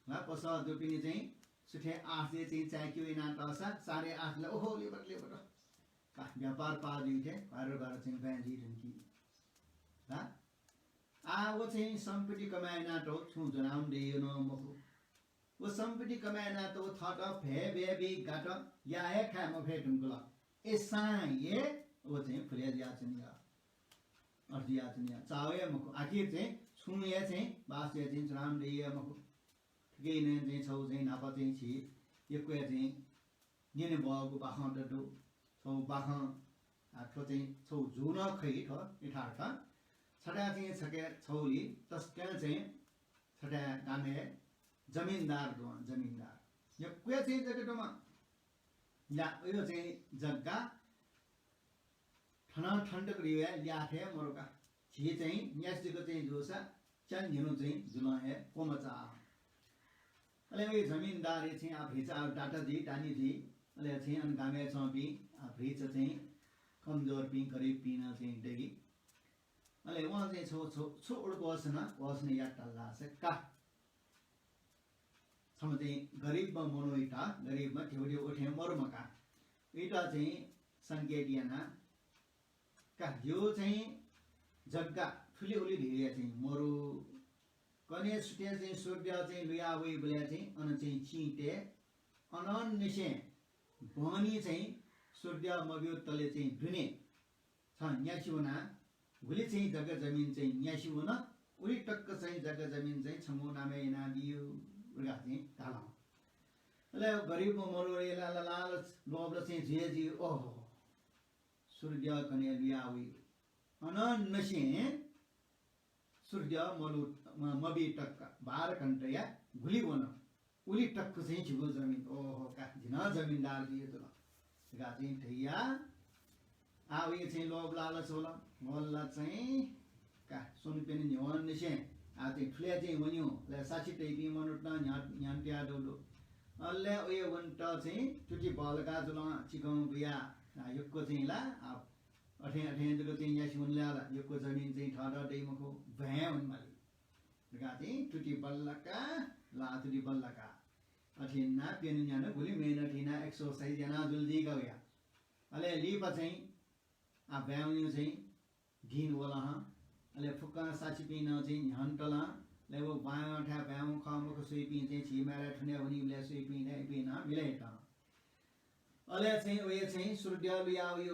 ला पसः दुपिनि चाहिँ सुथय् आठ बजे चाहिँ चाय्‌के याना तःसा साढे आठ ला ओहो लेबर लेबर। का व्यापार पाः जुइ थें घर घर चाहिँ ब्वाँय् जुइ धुंकी। ला आः व चाहिँ सम्पत्ति कमाय् याना तौ छुं ज्वनावने दइयो नं मखु। व सम्पत्ति कमाय् याना तौ थःत भय् ब्याबी गात या हे खाये मफये धुंकल। अय्‌सां हे व चाहिँ भुले जुयाच्वनी हं। अथे जुयाच्वनी हं। चाउ हे मखु। आखिर चाहिँ छुं हे चाहिँ बास हे चाहिँ ज्वनावने दइयो मखु। थुकिं नं चाहिँ छौ चाहिँ न्हापा चाहिँ झी यक्व हे चाहिँ न्यने बहःगु बाखंत दु। छौ बाखं, आ, थ्व चाहिँ छौ जू नं खइ थ्व यथार्थ। छथाय् चाहिँ छके छौलि तसकं चाहिँ छथाय् गामय् जमिनदार दु, जमिनदार। यक्व हे चाहिँ जक दुम्ह। या, उयो चाहिँ जग्गा थनं थन तक रिवया ल्याः थें मरुका। झी चाहिँ न्यासि जक चाहिँ जूसा च्यान्हिनु चाहिँ जुलं हे क्वमचा। अले वइ जमिनदारया चाहिँ आ भ्रिचा आ दाता जुइ, दानी जुइ। अले चाहिँ अन गामय् च्वंपिं आ भ्रिचा चाहिँ कमजोरपिं, गरिबपिं नं चाहिँ दइ। अले वं चाहिँ छौ, छौ, छु उडुक वसन, वसन यात धाःसा का। छम्ह चाहिँ गरिब मनूइत, गरिबम्ह ध्यबा ध्यबा उथें मरुम्ह का। उइत चाहिँ संकेत याना का, यो चाहिँ जग्गा थुलि उलि धिरय् चाहिँ मरु। कन्हय् सुथय् चाहिँ सूर्य चाहिँ लुया वइबलय् चाहिँ अन चाहिँ चिं तये, अनंनिसें बहनी चाहिँ सूर्य मब्यू तले चाहिँ दुने छ न्यासि वना, गुलि चाहिँ जग्गा जमिन चाहिँ न्यासि वन, उलि तक्क चाहिँ जग्गा जमिन चाहिँ छंगु नामय् यानाबियु धकाः चाहिँ धाल। अले गरिब मनूया ला-, ला-, लालच लोभ ला चाहिँ जुया जुइ, ओहो, सूर्य कन्हय् लुया वइ। अनंनिसें सूर्य मलु-, म-, मबी तक्क बाह्र घण्टाया गुलि वन। उलि तक्क चाहिँ झीगु जमिन, ओहो का, जि नं जमिनदार जुइ जुल धकाः चाहिँ धया। आः उइ चाहिँ लोभ लालच वल, वल ला चाहिँ का स्वन्हु प्यन्हु न्ह्यवंनिसें आः चाहिँ थुलय् चाहिँ वन्यु, अले साक्षी तइपिं मनूत नं न्ह्यः-, न्ह्यःने तया दु दु। अले उइ वनेत चाहिँ तुति बहलका जुल, चिकं बुया, आः यक्व चाहिँ ला, आः अथें अथें जक चाहिँ न्यासि वने ला, ला यक्व जमिन चाहिँ थःत दइ मखु, ब्वाँय् वने माली धकाः चाहिँ तुति बल्लाका, ला तुति बल्लाका। अथे याना प्यन्हु न्ह्यःने गुलि मेहनत याना exercise याना जुल जुइका वया। अले लिपा चाहिँ आः ब्वाँय् वन्यु चाहिँ दिं वल हं। अले फुक्कं साक्षीपिं नं चाहिँ न्ह्यःने तल हं। अले व ब्वाँय् वंथाय् ब्वाँय् वं खः मखु स्वइपिं चाहिँ झी माय्‌लाय् थुने वनीबलय् स्वइपिं नं इपिं नं मिले हं। अले चाहिँ उइ चाहिँ सूर्य लुया वइ,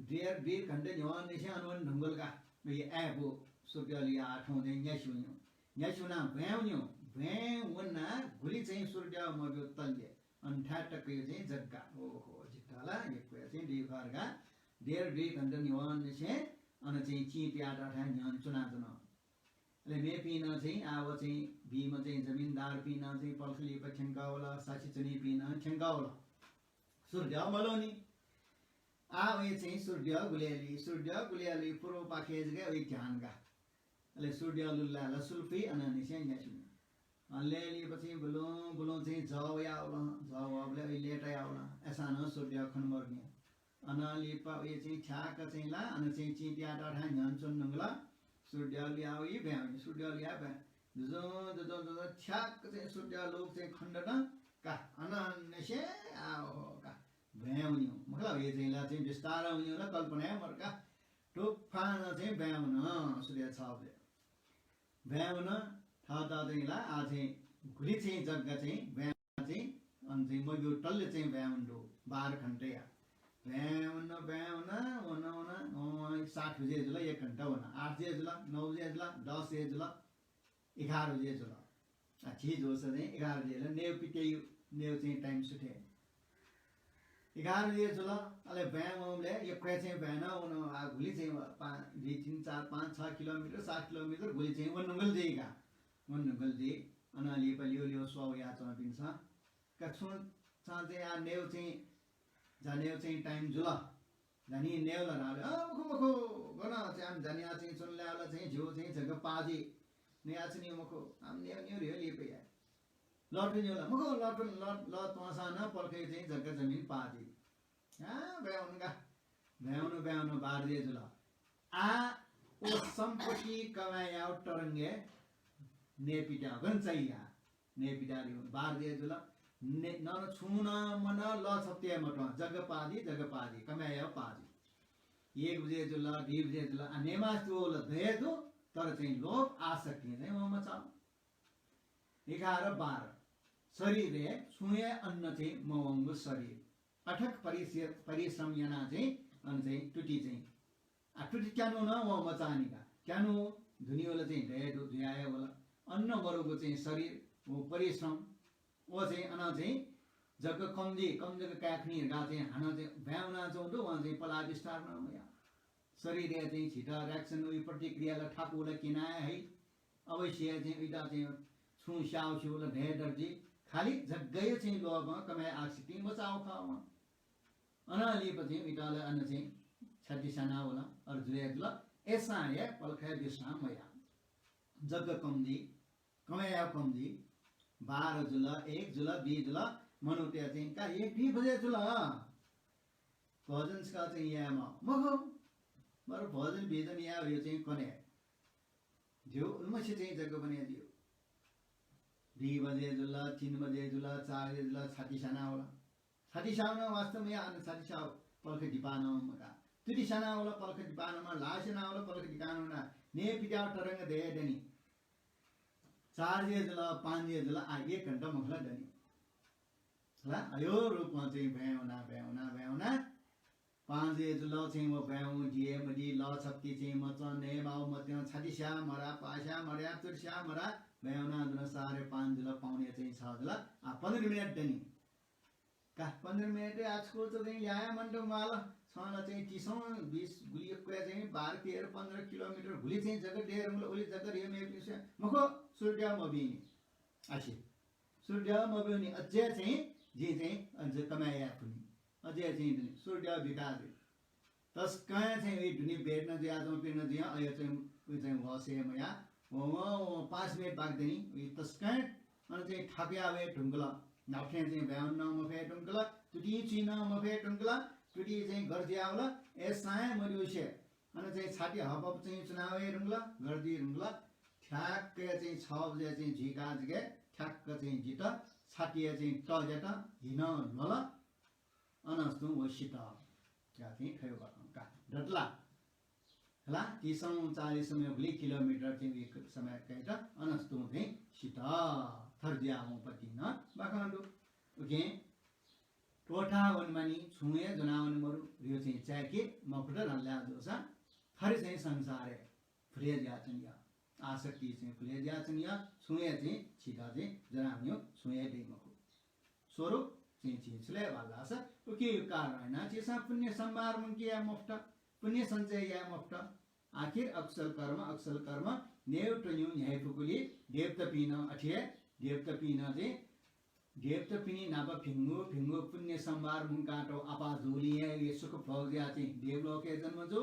डेढ दुई घण्टा न्ह्यवंनिसें अन वने धुंकल का। उइ आय्‌बु सूर्य लुया थौं चाहिँ न्यासि वन्यु। न्यासि वना ब्वाँय् वन्यु। ब्वाँय् वना गुलि चाहिँ सूर्य मब्यू तले अन थाय् तक्क चाहिँ जग्गा। ओहो, जितः ला यक्व चाहिँ दुई घर का। डेढ दुई घण्टा न्ह्यवंनिसें अन चाहिँ चिं पियातःथाय् न्ह्यःने च्वनाच्वन। अले मेपिं नं चाहिँ आः व चाहिँ बीम्ह चाहिँ जमिनदारपिं नं चाहिँ पलख लिपा थ्यंकः वल, साक्षी च्वनीपिं नं थ्यंकः वल। सूर्य मल्वःनि। आः वइ चाहिँ सूर्य गुलय् लुइ, सूर्य गुलय् लुइ, पूर्वपाखे जक वइ ध्यान का। अले सूर्य लुल्लाय् लसुल फुइ, अनंनिसें न्यासि वइ। अले लिपा चाहिँ बुलुं बुलुं चाहिँ जः वयावल, जः वःबलय् वइ लय्तायावल। अय्सां नं सूर्य खने मरुनि। अनं लिपा वइ चाहिँ थ्याक्क चाहिँ ला, अन चाहिँ चिं पियातःथाय् न्ह्यःने च्वने धुंकल। सूर्य लुया वइ, ब्वाँय् वइ, सूर्य लुया ब्वाँय्। जुजुं जुजुं जुजुं थ्याक्क चाहिँ सूर्य लोक चाहिँ खने दत का। अनंनिसें आः का ब्वाँय् वनी। मखु ला, वइ चाहिँ ला चाहिँ बिस्तारं वनी ला, कल्पना हे मरु का। तुफानं चाहिँ ब्वाँय् वन, सूर्य छःबलय्। ब्वाँय् वन, थःत चाहिँ ला आः चाहिँ गुलि चाहिँ जग्गा चाहिँ ब्वाँय् चाहिँ, अन चाहिँ मब्यू तल्ले चाहिँ ब्वाँय् वन दु, बाह्र घण्टाया। ब्वाँय् वन, ब्वाँय् वन, वन, वन, अँ, सात बजे जुल, एक घण्टा वन, आठ बजे जुल, नौ बजे जुल, दस बजे जुल, एघार बजे जुल। आ, झी जूसा चाहिँ एघार बजे जुल, नेव पित्यायु, नेव चाहिँ time सुथे। एघार बजे जुल, अले ब्वाँय् वंबलय् यक्व हे चाहिँ ब्वाँय् नं वन, आ, गुलि चाहिँ व-, पाँच, दुई, तीन, चार, पाँच, छ किलोमिटर, सात किलोमिटर गुलि चाहिँ वने धुंकल जुइ का। वने धुंकल जुइ। अनं लिपा ल्यू ल्यू स्वः वयाच्वंपिन्सं का छुं छं चाहिँ आ नेव चाहिँ, जा नेव चाहिँ time जुल। जानि नेव ला धाःबलय्, अँ, मखु, मखु, गन चाहिँ आम जानिया चाहिँ च्वने लायेवल चाहिँ झ्यू चाहिँ जग्गा पाः जुइ। नयाच्वनी मखु, आम नेव नेव रे लिपा या। लः त्वने ला, मखु, लः त्वने, लः, लः त्वंसां नं पलखय् चाहिँ जग्गा जमिन पाः जुइ। आ, ब्वाँय् वन का। ब्वाँय् वन, ब्वाँय् वन, बाह्र बजे जुल। आ, व सम्पत्ति कमाय् यायेगु तरंगय् नये पित्याः गन चाहिया। नये पित्याः रे, बाह्र बजे जुल। ने-, नं छुं नं मनं, लः छप्ति हे मत्वं, जग्गा पाः जुइ, जग्गा पाः जुइ, कमाय् यायेगु पाः जुइ। एक बजे जुल, दुई बजे जुल, आ, नये मास्ति वल दये दु, तर चाहिँ लोभ आसक्ति चाहिँ वं मचाः। एघार, बाह्र, शरीरय् छुं हे अन्न चाहिँ मवंगु शरीर। अथक परिश्र-, परिश्रम यानाः चाहिँ अन चाहिँ तुति चाहिँ। आ, तुति त्यानु नं वं मचाःनि का। त्यानु धुनिवल चाहिँ दये दु, जुया हे वल। अन्न मरुगु चाहिँ शरीर, व परिश्रम, व चाहिँ अन चाहिँ जग्गा कम जुइ, कम जग्गा काये खनी धकाः चाहिँ हानं चाहिँ ब्वाँय् वनाच्वंगु दु, वं चाहिँ पलाः बिस्तार नं मयाः। शरीरय् चाहिँ झीत reaction वइ, प्रतिक्रिया ला थाकु ला किनाः हइ। अवश्य चाहिँ उइत चाहिँ छुं स्याउ स्यू ला धये दर्जी। खालि जग्गाया चाहिँ लोभं कमाय् आसक्तिं मचाःगु खः वं। अनं लिपा चाहिँ उइत ला अन चाहिँ छाति स्याना वल, अले जुया जुल। अय्सां हे पलखय् विश्राम मयाः। जग्गा कम जुइ, कमाय् यायेगु कम जुइ। बाह्र जुल, एक जुल, दुई जुल, मनूतय् चाहिँ का एक दुई बजे जुल। भोजन छकः चाहिँ यायेमाः। मखु, बरु भोजन बिजन यायेगु चाहिँ कने। ज्यू, उलिमछि चाहिँ जग्गा बने ज्यू। दुई बजे जुल, तीन बजे जुल, चार बजे जुल, छाति स्याना वल। छाति स्याउ नं वास्ता मयाः, अन छाति स्याउ पलख दिपाः नं मगाः। तुति स्याना वल, पलख दिपाः नं मगाः, ल्हाः स्याना वल, पलख दिपाः नं मगाः। नये पित्याः तरंग दये दनि। चार बजे जुल, पाँच बजे जुल, आ एक घण्टा मखु ला दनि। ला, अयो रूपं चाहिँ ब्वाँय् वना, ब्वाँय् वना, ब्वाँय् वना। पाँच बजे जुल चाहिँ व ब्वाँय् वं दिये मदी, लः छप्ति चाहिँ मचं, नये माउ मत्यं, छाति स्याः मराः, पाः स्याः मराः, तुति स्याः मराः, ब्वाँय् वना दुन साढे पाँच जुल, पौने चाहिँ छ जुल, आ पन्ध्र मिनेट दनि। का पन्ध्र मिनेट आ छकूचा चाहिँ ल्याहां मन्त म्वाल, छं ला चाहिँ तिसौं, बिस, गुलि यक्व चाहिँ बाह्र, तेह्र, पन्ध्र किलोमिटर गुलि चाहिँ जग्गा दये धुंकल, उलि जग्गा दये मय्‌पिन्सं मखु, सूर्य मब्यूनि। आसे। सूर्य मब्यूनि, अझै चाहिँ जिं चाहिँ अझ कमाय् याये फुनि। अझै चाहिँ दुनि, सूर्य बिका जुइ। तसकं चाहिँ उइ दुने बेर नं जुयाच्वंपिं नं जुयाः अयो चाहिँ उइ चाहिँ वसे मयाः। वं, वं, वं पाँच मिनेट बाकि दनि, उइ तसकं अन चाहिँ थाकुया वये धुंकल। न्हापाथें चाहिँ ब्वाँय् वन नं मफये धुंकल, तुतिं चुइ नं मफये धुंकल, तुति चाहिँ गर्जिया वल, अय्‌सां हे मद्युसे अन चाहिँ छाति हपहप चाहिँ चुना वये धुंकल, गर्जि धुंकल। ठ्याक्क चाहिँ छ बजे चाहिँ झिका जक ठ्याक्क चाहिँ जित छातिया चाहिँ तज्यात हि नं ल्ह्वल। अनंतुं व सित। का चाहिँ खयो बाखं का। दत ला। हला, तिसौं, चालिसौं गुलि किलोमिटर चाहिँ उइ समय कयात अनंतुं चाहिँ सित। थर्जिया वंपतिं नं बाखं दु। उकिं त्वःता वनेमानि, छुं हे ज्वना वने मरु, ह्रियो चाहिँ चाय्‌के मखुत धल्ला जूसा, थरि चाहिँ संसारय् फुले जुयाच्वनिया, आसक्ति चाहिँ फुले जुयाच्वनिया, छुं हे चाहिँ छित चाहिँ ज्वना वनेगु छुं हे दइ मखु। स्वरु चाहिँ झी छु ले धाल धाःसा उकिया कारण यानाः झीसं पुण्य सम्भार मुंके याये मफुत, पुण्य सञ्चय याये मफुत। आखिर अकुशल कर्म, अकुशल कर्म नयेगु त्वनेगु न्ह्याइपुगुलिं देवतापिं नं अथे हे, देवतापिं नं चाहिँ देवतापिनि नाप भिंगु भिंगु पुण्य सम्भार मुंकातःगु आपाः जूगुलिं हे सुख भोग जुयाः चाहिँ देवलोकय् जन्म जू।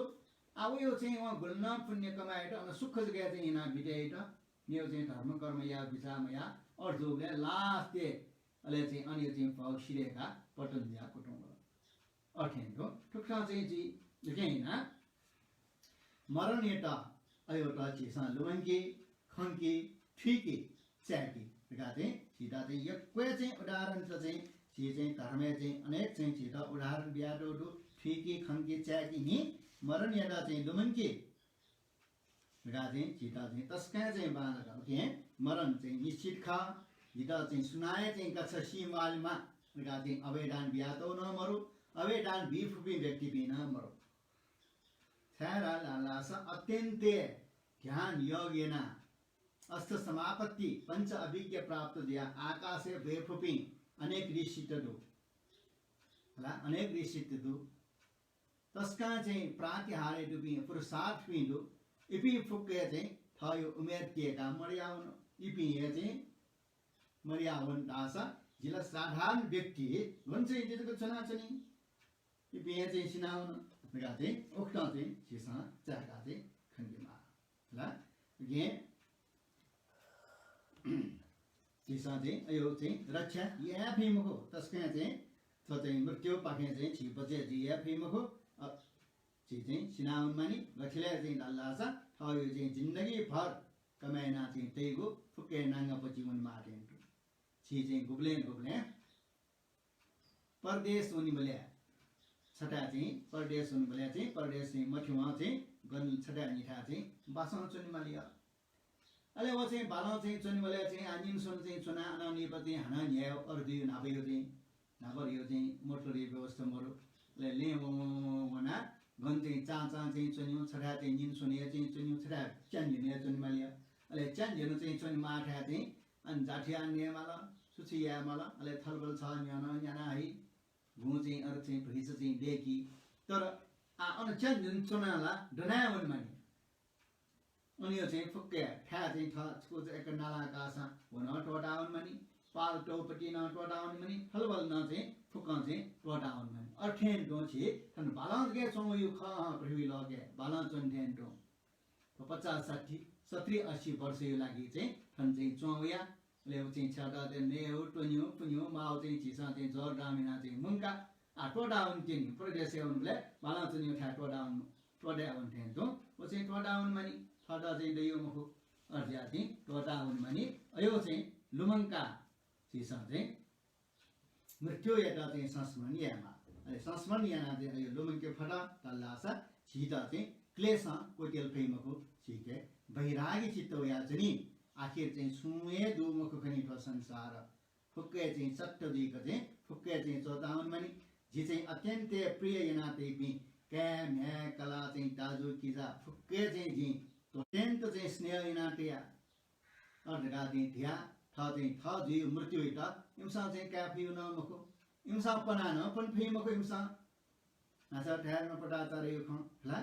आः वयागु चाहिँ वं गुलि नं पुण्य कमायेत अन सुख जक चाहिँ यानाः बिते यात। मेगु चाहिँ धर्म कर्म यायेगु बिचाः मयाः, अथे जूबलय् last-य् अले चाहिँ अन चाहिँ भोग सिधयेकाः पतन जुयाः कुतुं वल। अथे थें थुकथं चाहिँ झी उकिं यानाः मरणयात अय्‌त झीसं लुमंके, खंके, थुइके, चाय्‌के धकाः चाहिँ झीत चाहिँ यक्व हे चाहिँ उदाहरणत चाहिँ झी चाहिँ धर्मय् चाहिँ अनेक चाहिँ झीत उदाहरण बियातःगु दु। थुइके, खंके, चाय्‌के नि मरणयात चाहिँ लुमंके धकाः चाहिँ झीत चाहिँ तसकं चाहिँ बांलाक। उकिं मरण चाहिँ निश्चित खः। झीत चाहिँ सुनां हे चाहिँ कच्छि सी म्वालेमा धकाः चाहिँ अभयदान बियातःगु नं मरु, अभयदान बी फुपिं व्यक्तिपिं नं मरु। छाय् धाल धाःसा अत्यन्त हे ध्यान योग यानाः अष्ट समापत्ति पञ्च अभिज्ञा प्राप्त जुयाः आकाशय् ब्वये फुपिं अनेक ऋषित दु। हला, अनेक ऋषित दु। तसकं चाहिँ प्रातिहार्य दुपिं पुरुषार्थपिं दु। इपिं फुक्क हे चाहिँ थःगु उमेर त्ययेकाः मदयावन। इपिं हे चाहिँ मदयावन धाःसा जि ला साधारण व्यक्ति, गन चाहिँ जि जक च्वनाच्वनी। इपिं हे चाहिँ सिनावन धकाः चाहिँ उकथं चाहिँ झीसं चाय्‌काः चाहिँ खंकेमाः। हला, उकिं झीसं चाहिँ अय् चाहिँ रक्षा याये फइ मखु। तसकं चाहिँ थ्व चाहिँ मृत्युपाखें चाहिँ झी बचय् जुइ याये फइ मखु। अ, झी चाहिँ सिनावन मानि। गथे ले चाहिँ धाल धाःसा थःगु चाहिँ जिन्दगीभर कमाय् यानाः चाहिँ तइगु फुक्क हे नांगापचि वनेमाः थें तुं। झी चाहिँ गुबलें गुबलें परदेश वनेबलय्, छथाय् चाहिँ परदेश वनेबलय् चाहिँ परदेश चाहिँ मथ्यंवं चाहिँ गन छथाय् निथाय् चाहिँ बासं च्वनेमाली। अले व चाहिँ बालं चाहिँ च्वनेबलय् चाहिँ आ निन्हु स्वन्हु चाहिँ च्वनाः अनं लिपा चाहिँ हानं न्ह्यायेगु अरू दुइगु न्हापाया चाहिँ, न्हापाया चाहिँ मोटरया व्यवस्था मरु। अले लँय् वं वं वं वनाः गन चाहिँ चां चां चाहिँ च्वनेगु, छथाय् चाहिँ निन्हु स्वन्हु हे चाहिँ च्वनेगु, छथाय् च्यान्हु न्ह्यःने हे च्वनेमाली। अले च्यान्हु न्ह्यःने चाहिँ च्वनेमाःथाय् चाहिँ अन जाथ्याः नयेमाल, छु छु यायेमाल, अले थलबल छः न्ह्यःने न्याना हइ, गुँ चाहिँ अरू चाहिँ भैंचा चाहिँ दय्‌की। तर आ अन च्यान्हु न्ह्यःने च्वनाः ला दनाः वनेमानि। अन यो चाहिँ फुक्क थाय् चाहिँ थः छकूचा एक नाला काःसां व नं त्वःताः वनेमानि, पाल तौपति नं त्वःताः वनेमानि, थलबल नं चाहिँ फुक्कं चाहिँ त्वःताः वनेमानि। अथे थें तुं झी थन बालं जक च्वंगु खः हं पृथ्वी लोकय् बालं च्वने थें तुं। थ्व पचास, साठी, सत्तरी, अस्सी वर्षया लागि चाहिँ थन चाहिँ च्वं वया। अले व चाहिँ छ्यात चाहिँ नयेगु, त्वनेगु, पुनेगु, माःगु चाहिँ झीसं चाहिँ जोरदाम यानाः चाहिँ मुंका। आ, त्वःताः वने तिनि, परदेशय् वनेबलय् बालं च्वनेगु थाय् त्वःताः वने, त्वःताः वने थें तुं। व चाहिँ त्वःताः वनेमानि, थःत चाहिँ दइगु मखु। अथे जुयाः चाहिँ त्वःताः वनेमानि। अय् चाहिँ लुमंकाः झीसं चाहिँ मृत्युयात चाहिँ संस्मरण यायेमाः। अले संस्मरण यानाः चाहिँ अय् लुमंके फत धाल धाःसा झीत चाहिँ क्लेशं क्वत्यल फइ मखु, झीके वैराग्य चित्त वयाच्वनी। आखिर चाहिँ छुं हे दु मखु खनी थ्व संसार। फुक्क हे चाहिँ चट्ट जुइक चाहिँ फुक्क हे चाहिँ त्वःताः वनेमानि। जि चाहिँ अत्यन्त हे प्रिय यानातइपिं काय्, म्ह्याय्, कलाः चाहिँ दाजु, किजा फुक्क हे चाहिँ जिं अत्यन्त चाहिँ स्नेह यानातया। अथे धकाः चाहिँ धिया, थः चाहिँ थः जुइगु मृत्युयात इमिसं चाहिँ काये फइगु नं मखु। इमिसं पनाः नं पने फइ मखु इमिसं। न्हाचः धायेधुन पटाचारया खँ, हला?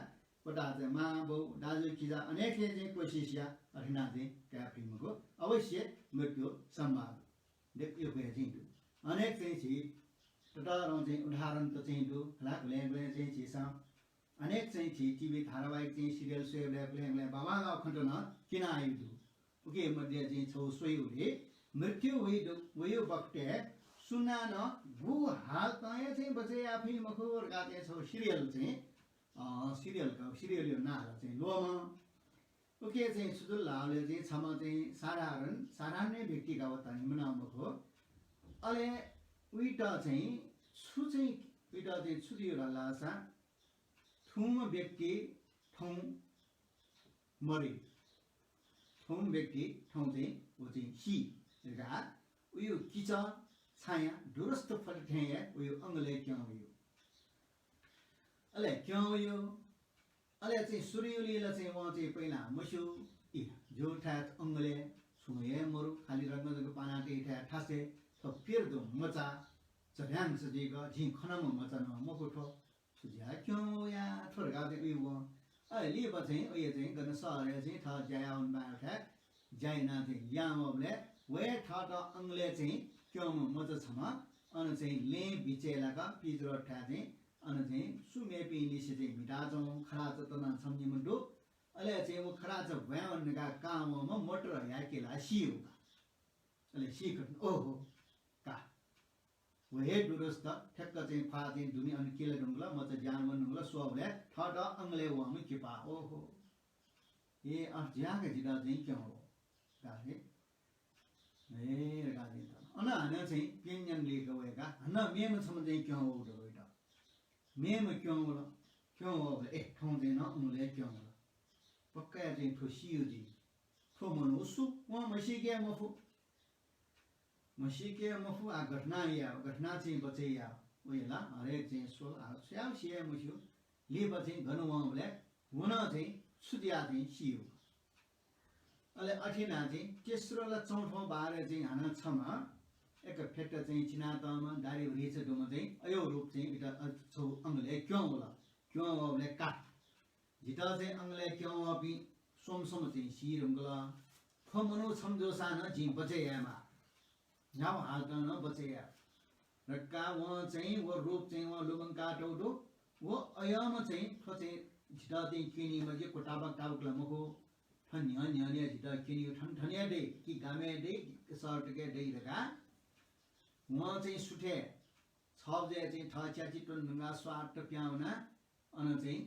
पटाचार मां, बौ, दाजु, किजा अनेकले चाहिँ कोसिस या, अथे यानाः चाहिँ काये फइ मखु। अवश्य मृत्यु सम्भव दु। दक्व यक्व हे चाहिँ दु। अनेक चाहिँ झी ततःधंगु चाहिँ उदाहरण त चाहिँ दु, हला? गुलें गुलें चाहिँ झीसं अनेक चाहिँ झी टिभी धारावाहिक चाहिँ सिरियल स्वयेबलय् गुलें गुलें बांबांलाःगु खँत नं क्यनाहयागु दु। उकी मध्ये चाहिँ छगू स्वयेबलय् मृत्यु वइ दु, वइगु बखतय् सुनानं गु हालतं हे चाहिँ बचय् याये फइ मखु धकाः चाहिँ छगू सिरियल चाहिँ, अँ, सिरियल का, सिरियलया नां ला चाहिँ लोमं। उकी चाहिँ छु जुल धाःबलय् चाहिँ छम्ह चाहिँ साधारण, साधारण व्यक्ति का, व धनी मनं मखु। अले उइत चाहिँ छु चाहिँ, उइत चाहिँ छु जुइ धाल धाःसा थुम्ह व्यक्ति थौं मरि, थौं व्यक्ति थौं चाहिँ व चाहिँ सी धकाः उयो किचः छायां दुरस्त फत थें हे उयो अंगलय् क्यं वयो। अले क्यं वयो। अले चाहिँ सुरुयुलिला चाहिँ वं चाहिँ पहिला मस्यू, इ, जिगु थाय् अंगलय् छुं हे मरु, खालि रत्न जक पानातया थासय् थ्व पिर्दु मचा। झभ्याङ्स जुइक जिं खनाम्ह मचा नं मखु थ्व। छु ज्या क्यं वया थ्व धकाः चाहिँ उइ वं। अले लिपा चाहिँ उइ चाहिँ गन सहरय् चाहिँ थः ज्या याः वनेमाःथाय् ज्या यानाः चाहिँ लिहां वःबलय् वया थःत अंगलय् चाहिँ क्यंम्ह मचा छम्ह अन चाहिँ लँय् बिचय् लाक पिजरोथाय् चाहिँ अन चाहिँ सु मेपिं लिसे चाहिँ म्हिताच्वं खराच तनाः छम्ह निम्ह दु। अले चाहिँ व खराच ब्वाँय् वने धकाः कां वंम्ह मोटर हयाः क्यला सी वः का। अले सीकथं ओहो का। व हे दुरस्त ठ्याक्क चाहिँ ख्वाः चाहिँ दुने अन क्यला धुंकल, मचा ज्यां वने धुंकल, स्वःबलय् थःत अंगलय् वःम्ह किपा ओहो। ए अथे ज्याःगु जितः चाहिँ क्यं वः का हे। ए धकाः चाहिँ अन हानं चाहिँ प्यन्यन लिक वय्‌का हानं मेम्ह छम्ह चाहिँ क्यं वः धकाः वइत। मेम्ह क्यं वल, क्यं वःबलय् ए थौं चाहिँ नं अंगलय् क्यं वल। पक्का चाहिँ थ्व सियो जुइ। थ्व मनू सु? वं म्हसीके मफु। म्हसीके मफु, आ घटना या, घटना चाहिँ बचय् या। वयला हरेक चाहिँ स्वल, आ सुयां सिया मस्यू। लिपा चाहिँ गन वंबलय् व नं चाहिँ छु जुयाः चाहिँ सियो। अले अथे यानाः चाहिँ तेस्रो ला चौथो बार चाहिँ हानं छम्ह एक फेट्टा चाहिँ चिनातःम्ह दाह्री भ्रिचा दुम्ह चाहिँ अय् रूप चाहिँ इतः छगू अंगलय् क्यं वल। क्यं वःबलय् का जितः चाहिँ अंगलय् क्यं वःपिं स्वम्ह स्वम्ह चाहिँ सी धुंकल। थ्व मनू छम्ह जूसां नं जिं बचय् यायेमाः। न्ह्यागु हालतं नं बचय् याये धकाः वं चाहिँ व रूप चाहिँ वं लुमंकातःगु दु। व अय्‌म्ह चाहिँ थ्व चाहिँ जितः चाहिँ क्यनीम्ह कि क्वताबक ताबक ला मखु। थन न्ह्यः न्ह्यःने जितः क्यनीगु थन थन हे दइ कि गामय् दइ कि सहर तकय् दइ धकाः वं चाहिँ सुथय् छ बजे चाहिँ थः च्याचित्वने धुंकाः स्वात्त पिहां वनाः अन चाहिँ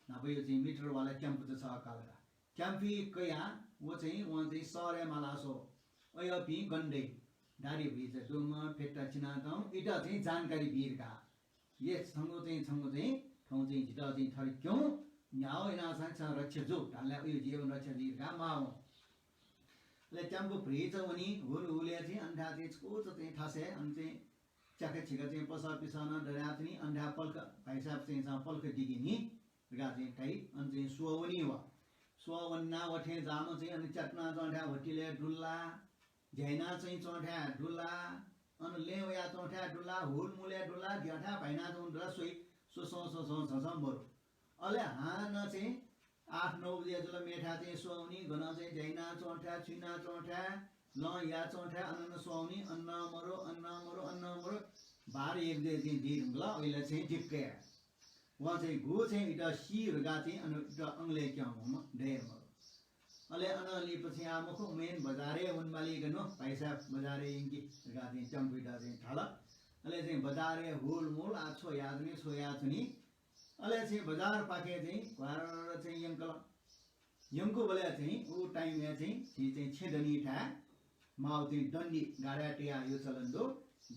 न्हापाया चाहिँ मिटरवाला क्याम्पु चाहिँ छगः काल का। क्याम्पु कयाः व चाहिँ वं चाहिँ सहरय् माला स्वः। अय्‌पिं गन दइ, दाह्री भ्रिचा दुम्ह, फेट्टा चिनातःम्ह, इतः चाहिँ जानकारी बी धकाः। ए छंगु चाहिँ, छंगु चाहिँ, थौं चाहिँ जितः चाहिँ थथे क्यं, न्ह्यागु यानाः चाहिँ छं रक्षा जु धालय् उयो जीवन रक्षा जुइ धकाः माः वं। अले क्याम्पु भ्रिचा वनी, हुल हुलय् चाहिँ अन थाय् चाहिँ छकूचा चाहिँ थासय् अन चाहिँ च्याखा छिखा चाहिँ पसः पिसः नं दयाच्वनी, अन थाय् पलख भाइसाब चाहिँ छं पलख दिकि नि धकाः चाहिँ धाइ। अन चाहिँ स्वः वनी व। स्वः वनाः व थें जाःम्ह चाहिँ अन च्यात्वनाच्वंथाय् होटलय् दुल्ला, ज्या यानाच्वंथाय् दुल्ला, अन लँय् वयाच्वंथाय् दुल्ला, हुलमुलय् दुल्ला, द्यःथाय् भाइनाच्वंगु दुल्ला, स्वइ, स्वसं स्वसं झसं मरु। अले हानं चाहिँ आठ नौ बजे जुल मेथाय् चाहिँ स्वः वनी, गनं चाहिँ ज्या यानाच्वंथाय्, छु यानाच्वंथाय्, लं याःच्वंथाय् अन नं स्वः वनी, अन नं मरु, अन नं मरु, अन नं मरु। बाह्र एक बजे चाहिँ जुइ धुंकल, अले चाहिँ दिक्क याये। वं चाहिँ गु चाहिँ इतः सी धकाः चाहिँ अन इतः अंगलय् क्यं वंम्ह दये मरु। अले अनं लिपा चाहिँ आ मखु, मेन बजारय् वनेमाली गन, भाइसाब बजारय् यंकि धकाः चाहिँ क्याम्पुयात चाहिँ धाल। अले चाहिँ बजारय् हुलमुल आ छु याःच्वनी, छु याःच्वनी। अले चाहिँ बजारपाखे चाहिँ घ्वार चाहिँ यंकल। यंकूबलय् चाहिँ उ टाइमय् चाहिँ झी चाहिँ छेँ दनिथाय् माउ चाहिँ दण्डी गाडाय् तयाः हयु चलन दु।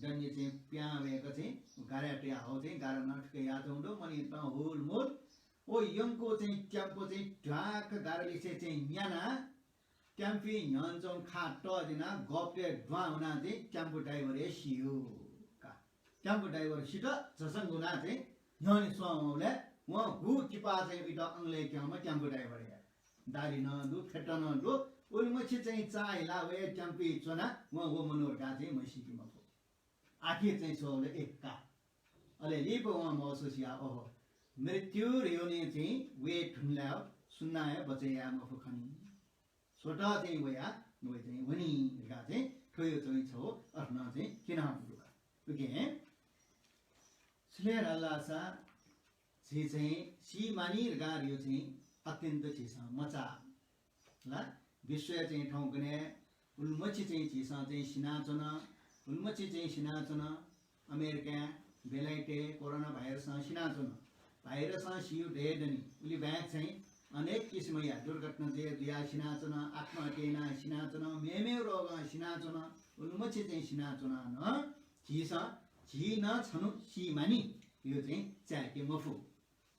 दण्डी चाहिँ पिहां वय्‌क चाहिँ गाडाय् तयाः हउ चाहिँ गाडा नं थुके याःच्वंगु दु। मनूत हुलमुल व यंकू चाहिँ क्याम्पु चाहिँ ध्वाक्क गाडालिसे चाहिँ न्यानाः क्याम्पुइ न्ह्यःने च्वंगु खा तःजिनाः गःपतय् दुहां वनाः चाहिँ क्याम्पु ड्राइभर हे सियो का। क्याम्पु ड्राइभर सित झसंगु ला चाहिँ न्ह्यःने स्वं वंबलय् वं हु किपा चाहिँ इतः अंगलय् क्यंम्ह क्याम्पु ड्राइभर हे। दाह्री नं दु, फेट्टा नं दु, उलिमछि चाहिँ चाःहिला वया क्याम्पुइ च्वनाः वं व मनू धकाः चाहिँ म्हसीके मफु। आखिर चाहिँ स्वःबलय् ए का। अले लिपा वं महसुस याः, ओहो, मृत्यु ह्यउने चाहिँ वये धुनलाः सुनां हे बचय् याये मफु खनी। स्वतः चाहिँ वया, वया चाहिँ वनी धकाः चाहिँ थ्वया चाहिँ छगू अथनं चाहिँ क्यनागु दु का। उकिं छुले धाःसा झी चाहिँ सी मानि धकाः धइगु चाहिँ अत्यन्त झीसं मचा ला। विश्वय् चाहिँ थौंकन्हय् उलिमछि चाहिँ झीसं चाहिँ सिनाच्वन, उलिमछि चाहिँ सिनाच्वन। अमेरिकाय्, बेलायतय् कोरोना भाइरसं सिनाच्वन। भाइरसं सियु दये दनि। उलि बाहेक चाहिँ अनेक किसिमया दुर्घटना जुया, जुयाः सिनाच्वन, आत्महत्या यानाः सिनाच्वन, मेमेगु रोगं सिनाच्वन, उलिमछि चाहिँ सिनाच्वनाः नं झीसं झी नं छन्हु सी मानि, यो चाहिँ चाय्‌के मफु।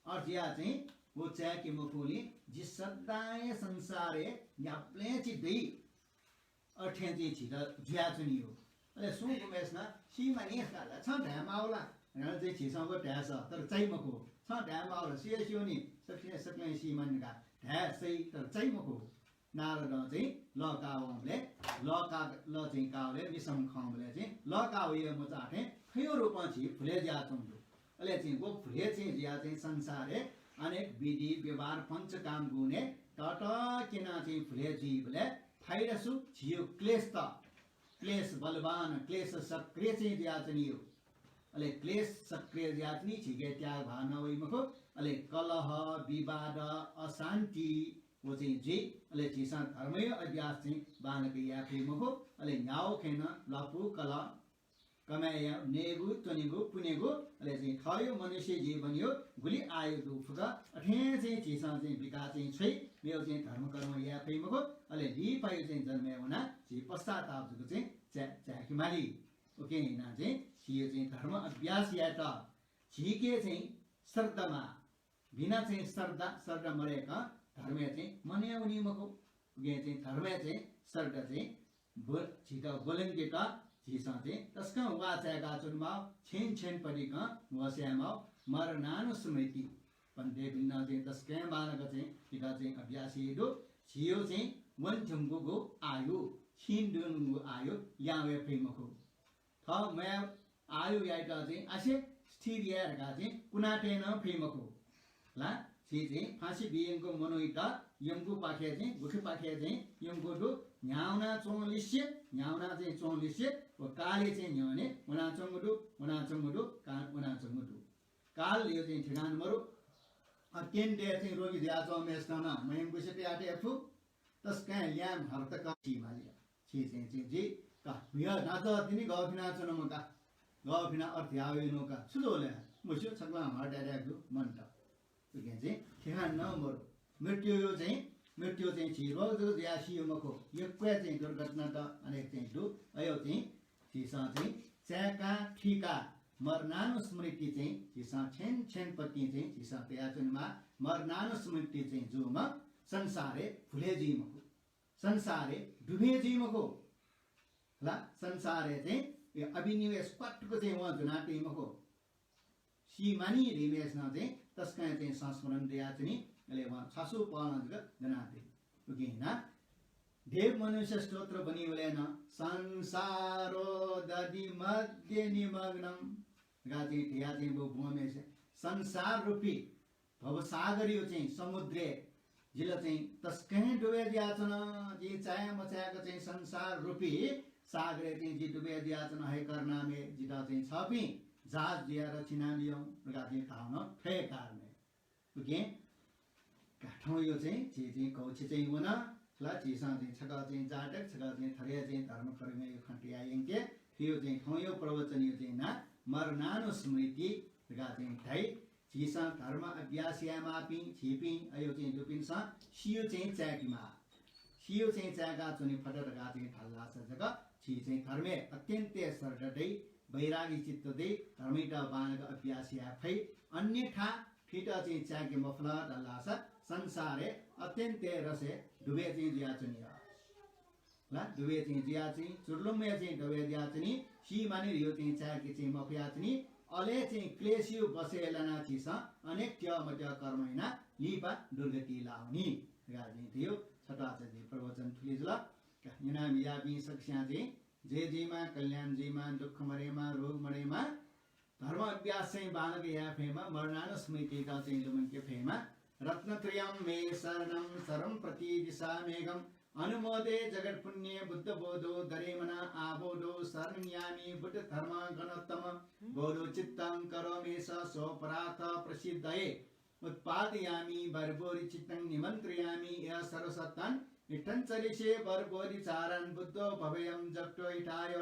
अथे जुयाः चाहिँ व चाय्‌के मफुलिं जि सदां हे संसारय् न्ह्याबलें च्वने दइ। अथे चाहिँ झीत जुयाच्वनी हो। अले सुं गुम्हय्‌सिनं सी मानि धकाः ला छं धाये माःगु ला धकाः चाहिँ झीसं व धायेसा, तर चाइ मखु। छं धाये माःगु ला, सुया स्यू नि, सकसिनं सकलें सी मानि धकाः धाये सइ, तर चाइ मखु। नारदं चाहिँ लः काः वंबलय्, लः का, लः चाहिँ काःबलय्, मिसाम्ह खंबलय् चाहिँ लः काः वये मचाः थें थयो रूपं झी भुले जुयाच्वंगु दु। अले चाहिँ व भुले चाहिँ जुया चाहिँ संसारय् अनेक विधि व्यवहार पञ्चकाम गुणय् ततकेना चाहिँ भुले जुइबलय् फाइदा छु? झीयो क्लेशत, क्लेश बलवान, क्लेश सक्रिय चाहिँ जुयाच्वनीयो। अले क्लेश सक्रिय जुयाच्वनी, झीके त्याग भावना वइ मखु। अले कलह, विवाद, अशान्ति व चाहिँ जुइ। अले झीसं धर्मयो अभ्यास चाहिँ बांलाक याये फइ मखु। अले न्ह्यागु खँय् नं ल्वापु, कलह, कमाय् यायेगु, त्वनेगु, पुनेगु, अले चाहिँ थःयो मनुष्य जीवनयो गुलि आयु दु फुक्क, अथें चाहिँ झीसं चाहिँ बिका चाहिँ छ्वइ, मेगु चाहिँ धर्मकर्म याये फइ मखु। अले लिपायो चाहिँ जन्मय् वना झी पश्चाताप जक चाहिँ चा-, चाय्‌के माली। उकिं याना चाहिँ झीयो चाहिँ धर्म अभ्यास यायेत झीके चाहिँ श्रद्धा माः। बिना चाहिँ श्रद्धा, श्रद्धा मदयेकं धर्मय् चाहिँ मनय् वनी मखु। उकिं चाहिँ धर्मय् चाहिँ श्रद्धा चाहिँ ब-, झीत ब्वलंकेत झीसं चाहिँ तसकं वाः चाय्‌का च्वनेमाः, छेँन छेँन पतिकं न्ह्वसि यायेमाः, मरणानुस्मृति। पन्थय् भिन्न चाहिँ तसकं बांलाक चाहिँ झीत चाहिँ अभ्यास याये दु। झीयो चाहिँ वने धुंकूगु आयु, छिने धुंकूगु आयु ल्याहां वये फइ मखु। थः म्वाये आयु यायेत चाहिँ आसे स्थिर याये धकाः चाहिँ कुना तये नं फइ मखु ला। झी चाहिँ फाँसी बियंकूम्ह मनूयात यंगूपाखे चाहिँ, गुखिपाखे चाहिँ यंकूगु दु, न्ह्यावना च्वंलिसे, न्ह्यावना चाहिँ च्वंलिसे व कालय् चाहिँ न्ह्यःने वनाच्वंगु दु, वनाच्वंगु दु, का-, वनाच्वंगु दु। कालयो चाहिँ ठेकान मरु। अत्यन्त चाहिँ रोगी जुयाच्वंम्हय्‌सिनं नं मयंकुसे तया तये फु। तसकं ल्याय् हरतक सी माली। छि चाहिँ, चाहिँ जि का, म्हिगः नाच तिनि गःफिना च्वनाम्ह का, गःफिना अर्थ यावय्‌नु का, छु जुल लय्? मस्यू, छकलं हर डाय्‌डाय् दु, मन्त। उकिं चाहिँ ठेकान नं मरु। मृत्युयो चाहिँ, मृत्यु चाहिँ झी रोग जक जुयाः सियो मखु, यक्व चाहिँ दुर्घटनात अनेक चाहिँ दु। अयो चाहिँ झीसं चाहिँ चाय्‌का थुइका मरणानुस्मृति चाहिँ झीसं छेँन छेँन पतिं चाहिँ झीसं तया च्वनेमाः। मरणानुस्मृति चाहिँ जूम्ह संसारय् भुले जुइ मखु। संसारय् डुबे जुइ मखु ला। संसारय् चाहिँ यो अभिनिवेश क्वातुक चाहिँ वं ज्वना तइ मखु। सी मानि धइम्हय्‌सिनं चाहिँ तसकं चाहिँ संस्मरण दयाच्वनी, अले वं छ्वासु पहलं जक ज्वना तइ। उकिं याना देव मनुष्य स्तोत्र ब्वनीबलय् नं संसारोदधिमध्य निमग्नम् धकाः चाहिँ धया चाहिँ व ब्वंम्हय्‌सिनं संसार रूपी भवसागरयो चाहिँ समुद्रय् जिं ला चाहिँ तसकं डुबे जुयाच्वना, जिं चाये मचाय्‌क चाहिँ संसार रूपी सागरय् चाहिँ जि डुबे जुयाच्वना, हे करुणामय, जितः चाहिँ छपिं जहाज जुयाः रक्षा यानादिसँ धकाः चाहिँ धाःगु नं थ्व हे कारणं। उकिं का थौंयो चाहिँ झी चाहिँ कौछि चाहिँ वन ला, झीसं चाहिँ छकः चाहिँ जातक, छकः चाहिँ थथे चाहिँ धर्मकर्मयो खँ तया यंके। थुयो चाहिँ थौंयो प्रवचनयो चाहिँ नां मरणानुस्मृति धकाः चाहिँ धाइ। झीसं धर्म अभ्यास यायेमाःपिं झीपिं अयो चाहिँ दुपिन्सं सियो चाहिँ चाय्‌केमाः। सियो चाहिँ चाय्‌का च्वने फत धकाः चाहिँ धाल धाःसा जक झी चाहिँ धर्मय् अत्यन्त श्रद्धा दइ, वैरागी चित्त दइ, धर्मयात बांलाक अभ्यास याये फइ। अन्यथा थुइत चाहिँ चाय्‌के मफल धाल धाःसा संसारय् अत्यन्त रसय् डुबे चाहिँ जुयाच्वनी। ला, डुबे चाहिँ जुया चाहिँ, चुर्लुम्मय् चाहिँ डुबे जुया चाहिँ नि, सी मानि धयो चाहिँ चाय्‌के चाहिँ मफया चाहिँ नि, अले चाहिँ क्लेशयो बसय् लानाः झीसं अनेक त्यः मत्यः कर्म यानाः लिपा दुर्गति लावनी धकाः चाहिँ थ्व छता चाहिँ प्रवचन थुलि जुल। का, न्यनामि याःपिं सकसियां चाहिँ जय जुइमा, कल्याण जुइमा, दुःख मदयेमा, रोग मदयेमा, धर्म अभ्यास चाहिँ बांलाक याये फयेमा, मरणानुस्मृतित चाहिँ लुमंके फयेमा। रत्नत्रयं मे शरणं, चरं प्रतिदिशाम्यघम्। अनुमोदे जगत्पुण्ये बुद्धबोधोदरे मना। आबोधो शरणं यामि बुद्ध धर्म गणोत्तम। बोधो चित्तं करोम्येष स्वपरार्थ प्रसिद्धये। उत्पादयामि वरबोधिचित्तं निमन्त्रयामि यः सर्वसत्तान्। इत्थं चलिसे वरबोधिचारान् बुद्धो भवेयं जगतो हिताय।